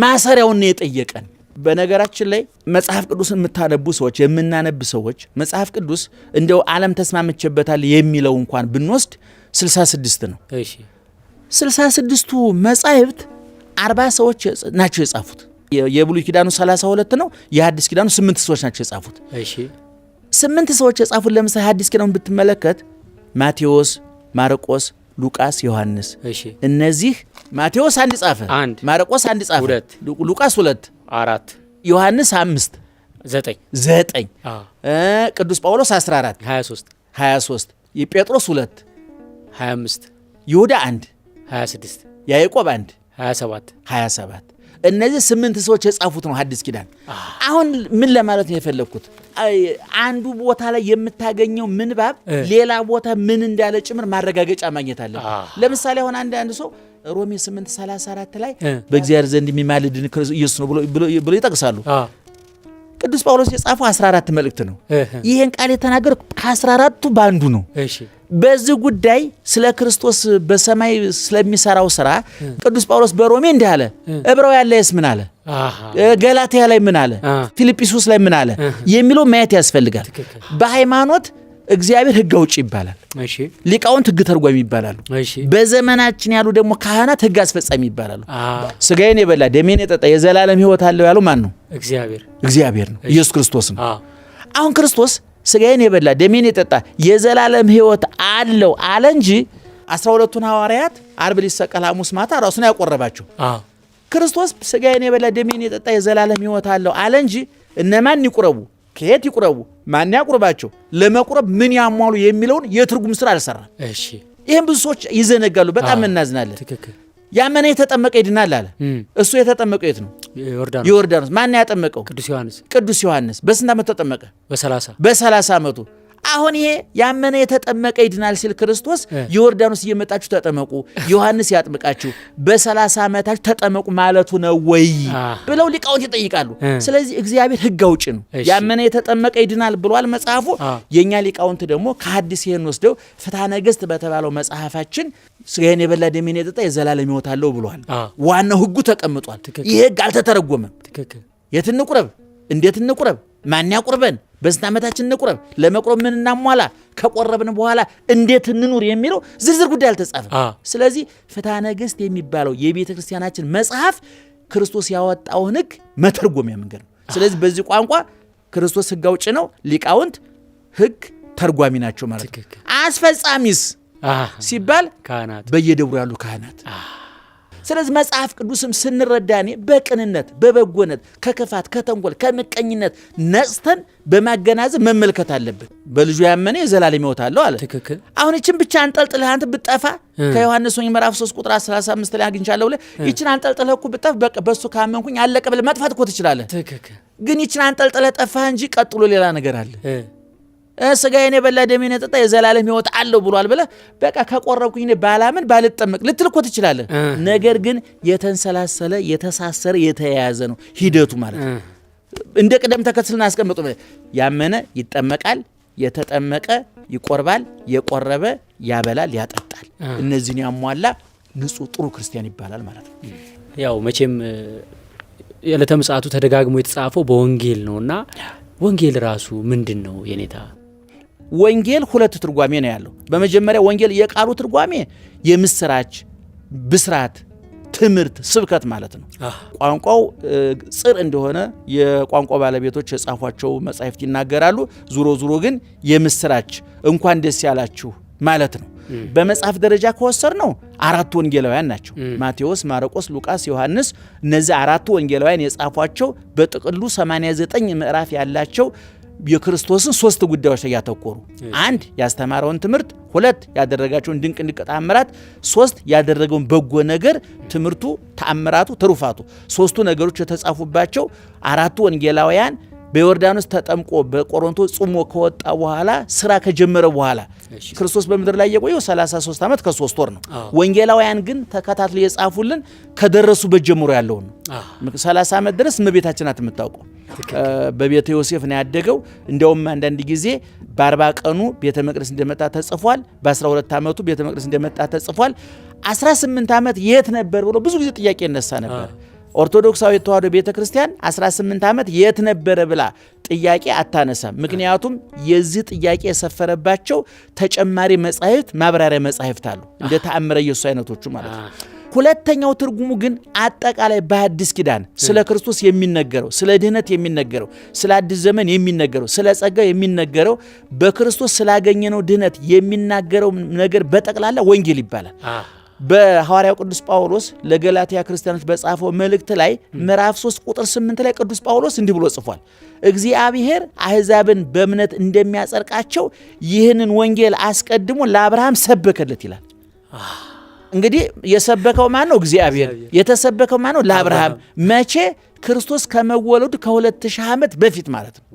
ማሰሪያውን ነው የጠየቀን። በነገራችን ላይ መጽሐፍ ቅዱስን የምታነቡ ሰዎች የምናነብ ሰዎች መጽሐፍ ቅዱስ እንደው ዓለም ተስማምቼበታል የሚለው እንኳን ብንወስድ 66 ነው። እሺ 66ቱ መጻሕፍት 40 ሰዎች ናቸው የጻፉት። የብሉይ ኪዳኑ 32 ነው። የሐዲስ ኪዳኑ 8 ሰዎች ናቸው የጻፉት። እሺ 8 ሰዎች የጻፉት ለምሳሌ ሐዲስ ኪዳኑን ብትመለከት ማቴዎስ፣ ማርቆስ፣ ሉቃስ፣ ዮሐንስ። እሺ እነዚህ ማቴዎስ 1 ጻፈ፣ ማርቆስ 1 ጻፈ፣ ሉቃስ 2፣ 4፣ ዮሐንስ 5፣ 9 9፣ ቅዱስ ጳውሎስ 14፣ 23 23፣ ጴጥሮስ 2፣ 25፣ ይሁዳ 1፣ 26፣ ያዕቆብ 1፣ 27 27። እነዚህ 8 ሰዎች የጻፉት ነው ሐዲስ ኪዳን። አሁን ምን ለማለት ነው የፈለግኩት? አንዱ ቦታ ላይ የምታገኘው ምንባብ ሌላ ቦታ ምን እንዳለ ጭምር ማረጋገጫ ማግኘት አለብን። ለምሳሌ አሁን አንድ ሰው ሮሜ 8:34 ላይ በእግዚአብሔር ዘንድ የሚማልድን ኢየሱስ ነው ብሎ ይጠቅሳሉ። ቅዱስ ጳውሎስ የጻፈው 14 መልእክት ነው። ይሄን ቃል የተናገረው ከ14ቱ ባንዱ ነው። በዚህ ጉዳይ ስለ ክርስቶስ በሰማይ ስለሚሰራው ስራ ቅዱስ ጳውሎስ በሮሜ እንዲህ አለ። ዕብራውያን ላይስ ምን አለ? ገላትያ ላይ ምን አለ? ፊልጵስዩስ ላይ ምን አለ የሚለው ማየት ያስፈልጋል። በሃይማኖት እግዚአብሔር ሕግ አውጪ ይባላል። ሊቃውንት ሕግ ተርጓሚ ይባላሉ። በዘመናችን ያሉ ደግሞ ካህናት ሕግ አስፈጻሚ ይባላሉ። ስጋዬን የበላ ደሜን የጠጣ የዘላለም ሕይወት አለው ያለው ማን ነው? እግዚአብሔር ነው፣ ኢየሱስ ክርስቶስ ነው። አሁን ክርስቶስ ስጋዬን የበላ ደሜን የጠጣ የዘላለም ሕይወት አለው አለ እንጂ 12ቱን ሐዋርያት ዓርብ ሊሰቀል ሐሙስ ማታ ራሱን ያቆረባቸው። ክርስቶስ ስጋዬን የበላ ደሜን የጠጣ የዘላለም ሕይወት አለው አለ እንጂ እነማን ይቁረቡ፣ ከየት ይቁረቡ፣ ማን ያቁርባቸው፣ ለመቁረብ ምን ያሟሉ የሚለውን የትርጉም ስራ አልሰራም። እሺ ይሄን ብዙ ሰዎች ይዘነጋሉ። በጣም እናዝናለን። ትክክል። ያመነ የተጠመቀ ይድናል አለ። እሱ የተጠመቀው የት ነው? ዮርዳኖስ። ዮርዳኖስ። ማን ያጠመቀው? ቅዱስ ዮሐንስ። ቅዱስ ዮሐንስ። በስንት ዓመቱ ተጠመቀ? በ30 በ30 ዓመቱ። አሁን ይሄ ያመነ የተጠመቀ ይድናል ሲል ክርስቶስ ዮርዳኖስ እየመጣችሁ ተጠመቁ፣ ዮሐንስ ያጥምቃችሁ፣ በ30 ዓመታችሁ ተጠመቁ ማለቱ ነው ወይ ብለው ሊቃውንት ይጠይቃሉ። ስለዚህ እግዚአብሔር ሕግ አውጪ ነው። ያመነ የተጠመቀ ይድናል ብሏል መጽሐፉ። የኛ ሊቃውንት ደግሞ ከሐዲስ ይሄን ወስደው ፍትሐ ነገሥት በተባለው መጽሐፋችን ስጋዬን የበላ ደሜን የጠጣ የዘላለም ሕይወት አለው ብሏል። ዋናው ሕጉ ተቀምጧል። ይሄ ሕግ አልተተረጎመም። የት እንቁረብ? እንዴት እንቁረብ? ማን ያቁርበን? በስንት ዓመታችን እንቁረብ? ለመቁረብ ምን እናሟላ? ከቆረብን በኋላ እንዴት እንኑር የሚለው ዝርዝር ጉዳይ አልተጻፈም። ስለዚህ ፍትሐ ነገሥት የሚባለው የቤተ ክርስቲያናችን መጽሐፍ ክርስቶስ ያወጣውን ሕግ መተርጎሚያ መንገድ ነው። ስለዚህ በዚህ ቋንቋ ክርስቶስ ሕግ አውጪ ነው፣ ሊቃውንት ሕግ ተርጓሚ ናቸው ማለት ነው። አስፈጻሚስ ሲባል በየደብሩ ያሉ ካህናት። ስለዚህ መጽሐፍ ቅዱስም ስንረዳኔ በቅንነት በበጎነት ከክፋት ከተንኮል ከምቀኝነት ነጽተን በማገናዘብ መመልከት አለብን። በልጁ ያመነ የዘላለም ሕይወት አለው አለ። ትክክል። አሁን ይችን ብቻ አንጠልጥለህ አንተ ብጠፋ ከዮሐንስ ወንጌል ምዕራፍ 3 ቁጥር 35 ላይ አግኝቻለሁ ብለህ ይችን አንጠልጥለህ እኮ ብጠፍ በቃ በሱ ካመንኩኝ አለቀ ብለህ መጥፋት እኮ ትችላለህ። ትክክል። ግን ይችን አንጠልጥለህ ጠፋህ እንጂ ቀጥሎ ሌላ ነገር አለ። ስጋዬን የበላ ደሜን የጠጣ የዘላለም ሕይወት አለው ብሏል ብለህ በቃ ከቆረብኩኝ እኔ ባላምን ባልጠመቅ ልትል እኮ ትችላለህ። ነገር ግን የተንሰላሰለ የተሳሰረ የተያያዘ ነው ሂደቱ ማለት ነው። እንደ ቅደም ተከተል እናስቀምጡ። ያመነ ይጠመቃል፣ የተጠመቀ ይቆርባል፣ የቆረበ ያበላል፣ ያጠጣል። እነዚህን ያሟላ ንጹህ ጥሩ ክርስቲያን ይባላል ማለት ነው። ያው መቼም የዕለተ ምጽአቱ ተደጋግሞ የተጻፈው በወንጌል ነውና ወንጌል ራሱ ምንድን ነው የኔታ? ወንጌል ሁለት ትርጓሜ ነው ያለው። በመጀመሪያ ወንጌል የቃሉ ትርጓሜ የምስራች፣ ብስራት፣ ትምህርት፣ ስብከት ማለት ነው። ቋንቋው ጽር እንደሆነ የቋንቋ ባለቤቶች የጻፏቸው መጻሕፍት ይናገራሉ። ዙሮ ዙሮ ግን የምስራች እንኳን ደስ ያላችሁ ማለት ነው። በመጽሐፍ ደረጃ ከወሰድ ነው አራቱ ወንጌላውያን ናቸው። ማቴዎስ፣ ማርቆስ፣ ሉቃስ፣ ዮሐንስ። እነዚህ አራቱ ወንጌላውያን የጻፏቸው በጥቅሉ 89 ምዕራፍ ያላቸው የክርስቶስን ሶስት ጉዳዮች ላይ ያተኮሩ፣ አንድ ያስተማረውን ትምህርት፣ ሁለት ያደረጋቸውን ድንቅ ድንቅ ተአምራት፣ ሶስት ያደረገውን በጎ ነገር፣ ትምህርቱ፣ ተአምራቱ፣ ትሩፋቱ፣ ሶስቱ ነገሮች የተጻፉባቸው አራቱ ወንጌላውያን በዮርዳኖስ ተጠምቆ በቆሮንቶስ ጾሞ ከወጣ በኋላ ስራ ከጀመረ በኋላ ክርስቶስ በምድር ላይ የቆየው 33 ዓመት ከ3 ወር ነው። ወንጌላውያን ግን ተከታትለው የጻፉልን ከደረሱበት ጀምሮ ያለውን ነው። 30 ዓመት ድረስ እመቤታችን ናት የምታውቀው። በቤተ ዮሴፍ ነው ያደገው። እንዲያውም አንዳንድ ጊዜ በ40 ቀኑ ቤተ መቅደስ እንደመጣ ተጽፏል። በ12 ዓመቱ ቤተ መቅደስ እንደመጣ ተጽፏል። 18 ዓመት የት ነበር ብሎ ብዙ ጊዜ ጥያቄ ይነሳ ነበር። ኦርቶዶክሳዊ ተዋሕዶ ቤተ ክርስቲያን 18 ዓመት የት ነበረ ብላ ጥያቄ አታነሳም። ምክንያቱም የዚህ ጥያቄ የሰፈረባቸው ተጨማሪ መጻሕፍት፣ ማብራሪያ መጻሕፍት አሉ፣ እንደ ተአምረ ኢየሱስ አይነቶቹ ማለት ነው። ሁለተኛው ትርጉሙ ግን አጠቃላይ በአዲስ ኪዳን ስለ ክርስቶስ የሚነገረው፣ ስለ ድህነት የሚነገረው፣ ስለ አዲስ ዘመን የሚነገረው፣ ስለ ጸጋ የሚነገረው፣ በክርስቶስ ስላገኘነው ድህነት የሚናገረው ነገር በጠቅላላ ወንጌል ይባላል። በሐዋርያው ቅዱስ ጳውሎስ ለገላትያ ክርስቲያኖች በጻፈው መልእክት ላይ ምዕራፍ 3 ቁጥር 8 ላይ ቅዱስ ጳውሎስ እንዲህ ብሎ ጽፏል። እግዚአብሔር አሕዛብን በእምነት እንደሚያጸድቃቸው ይህንን ወንጌል አስቀድሞ ለአብርሃም ሰበከለት ይላል። እንግዲህ የሰበከው ማን ነው? እግዚአብሔር። የተሰበከው ማን ነው? ለአብርሃም። መቼ? ክርስቶስ ከመወለዱ ከ2000 ዓመት በፊት ማለት ነው።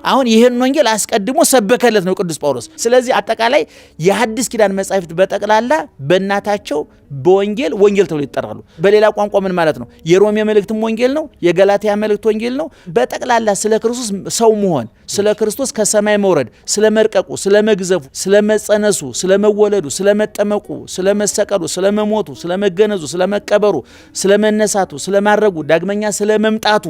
አሁን ይህን ወንጌል አስቀድሞ ሰበከለት ነው ቅዱስ ጳውሎስ። ስለዚህ አጠቃላይ የሐዲስ ኪዳን መጻሕፍት በጠቅላላ በእናታቸው በወንጌል ወንጌል ተብሎ ይጠራሉ። በሌላ ቋንቋ ምን ማለት ነው? የሮሜ መልእክትም ወንጌል ነው። የገላትያ መልእክት ወንጌል ነው። በጠቅላላ ስለ ክርስቶስ ሰው መሆን፣ ስለ ክርስቶስ ከሰማይ መውረድ፣ ስለ መርቀቁ፣ ስለ መግዘፉ፣ ስለ መጸነሱ፣ ስለ መወለዱ፣ ስለ መጠመቁ፣ ስለ መሰቀሉ፣ ስለ መሞቱ፣ ስለ መገነዙ፣ ስለ መቀበሩ፣ ስለ መነሳቱ፣ ስለ ማረጉ፣ ዳግመኛ ስለ መምጣቱ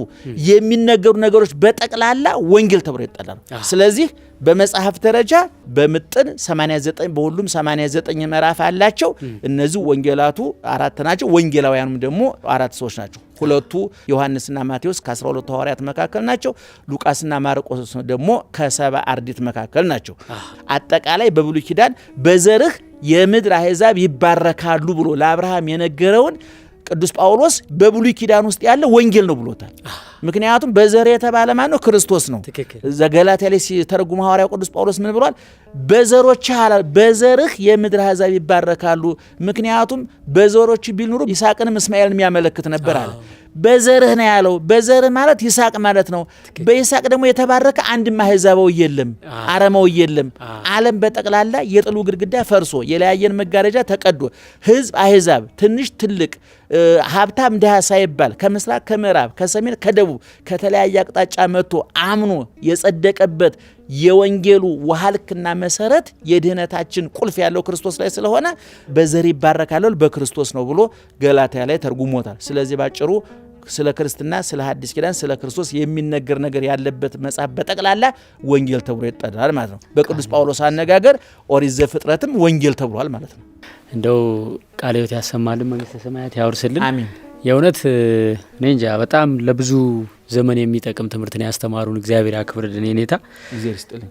የሚነገሩ ነገሮች በጠቅላላ ወንጌል ተብሎ ይጠራሉ። ስለዚህ በመጽሐፍ ደረጃ በምጥን 89 በሁሉም 89 ምዕራፍ አላቸው። እነዚህ ወንጌላቱ አራት ናቸው። ወንጌላውያኑም ደግሞ አራት ሰዎች ናቸው። ሁለቱ ዮሐንስና ማቴዎስ ከ12 ሐዋርያት መካከል ናቸው። ሉቃስና ማርቆስ ደግሞ ከ70 አርድእት መካከል ናቸው። አጠቃላይ በብሉይ ኪዳን በዘርህ የምድር አሕዛብ ይባረካሉ ብሎ ለአብርሃም የነገረውን ቅዱስ ጳውሎስ በብሉይ ኪዳን ውስጥ ያለ ወንጌል ነው ብሎታል። ምክንያቱም በዘር የተባለ ማን ነው? ክርስቶስ ነው። ዘገላትያ ላይ ሲተረጉም ሐዋርያው ቅዱስ ጳውሎስ ምን ብሏል? በዘሮች በዘርህ የምድር አሕዛብ ይባረካሉ። ምክንያቱም በዘሮች ቢል ኑሮ ይስሐቅንም እስማኤልን የሚያመለክት ነበር አለ። በዘርህ ነው ያለው። በዘርህ ማለት ይስሐቅ ማለት ነው። በይስሐቅ ደግሞ የተባረከ አንድም አሕዛባዊ የለም፣ አረማዊ የለም። ዓለም በጠቅላላ የጥሉ ግድግዳ ፈርሶ የለያየን መጋረጃ ተቀዶ ሕዝብ አሕዛብ፣ ትንሽ ትልቅ፣ ሀብታም ድሃ ሳይባል ከምስራቅ ከምዕራብ ከሰሜን ከደቡብ ከተለያየ አቅጣጫ መጥቶ አምኖ የጸደቀበት የወንጌሉ ውሃ ልክና መሰረት የድህነታችን ቁልፍ ያለው ክርስቶስ ላይ ስለሆነ በዘር ይባረካል በክርስቶስ ነው ብሎ ገላትያ ላይ ተርጉሞታል። ስለዚህ ባጭሩ ስለ ክርስትና፣ ስለ ሐዲስ ኪዳን፣ ስለ ክርስቶስ የሚነገር ነገር ያለበት መጽሐፍ በጠቅላላ ወንጌል ተብሎ ይጠራል ማለት ነው። በቅዱስ ጳውሎስ አነጋገር ኦሪት ዘፍጥረትም ወንጌል ተብሏል ማለት ነው። እንደው ቃለ ሕይወት ያሰማልን፣ መንግስተ ሰማያት ያወርስልን። አሜን። የእውነት እኔ እንጃ በጣም ለብዙ ዘመን የሚጠቅም ትምህርትን ያስተማሩን እግዚአብሔር ያክብርልን የኔታ። እግዚአብሔር ይስጥልኝ።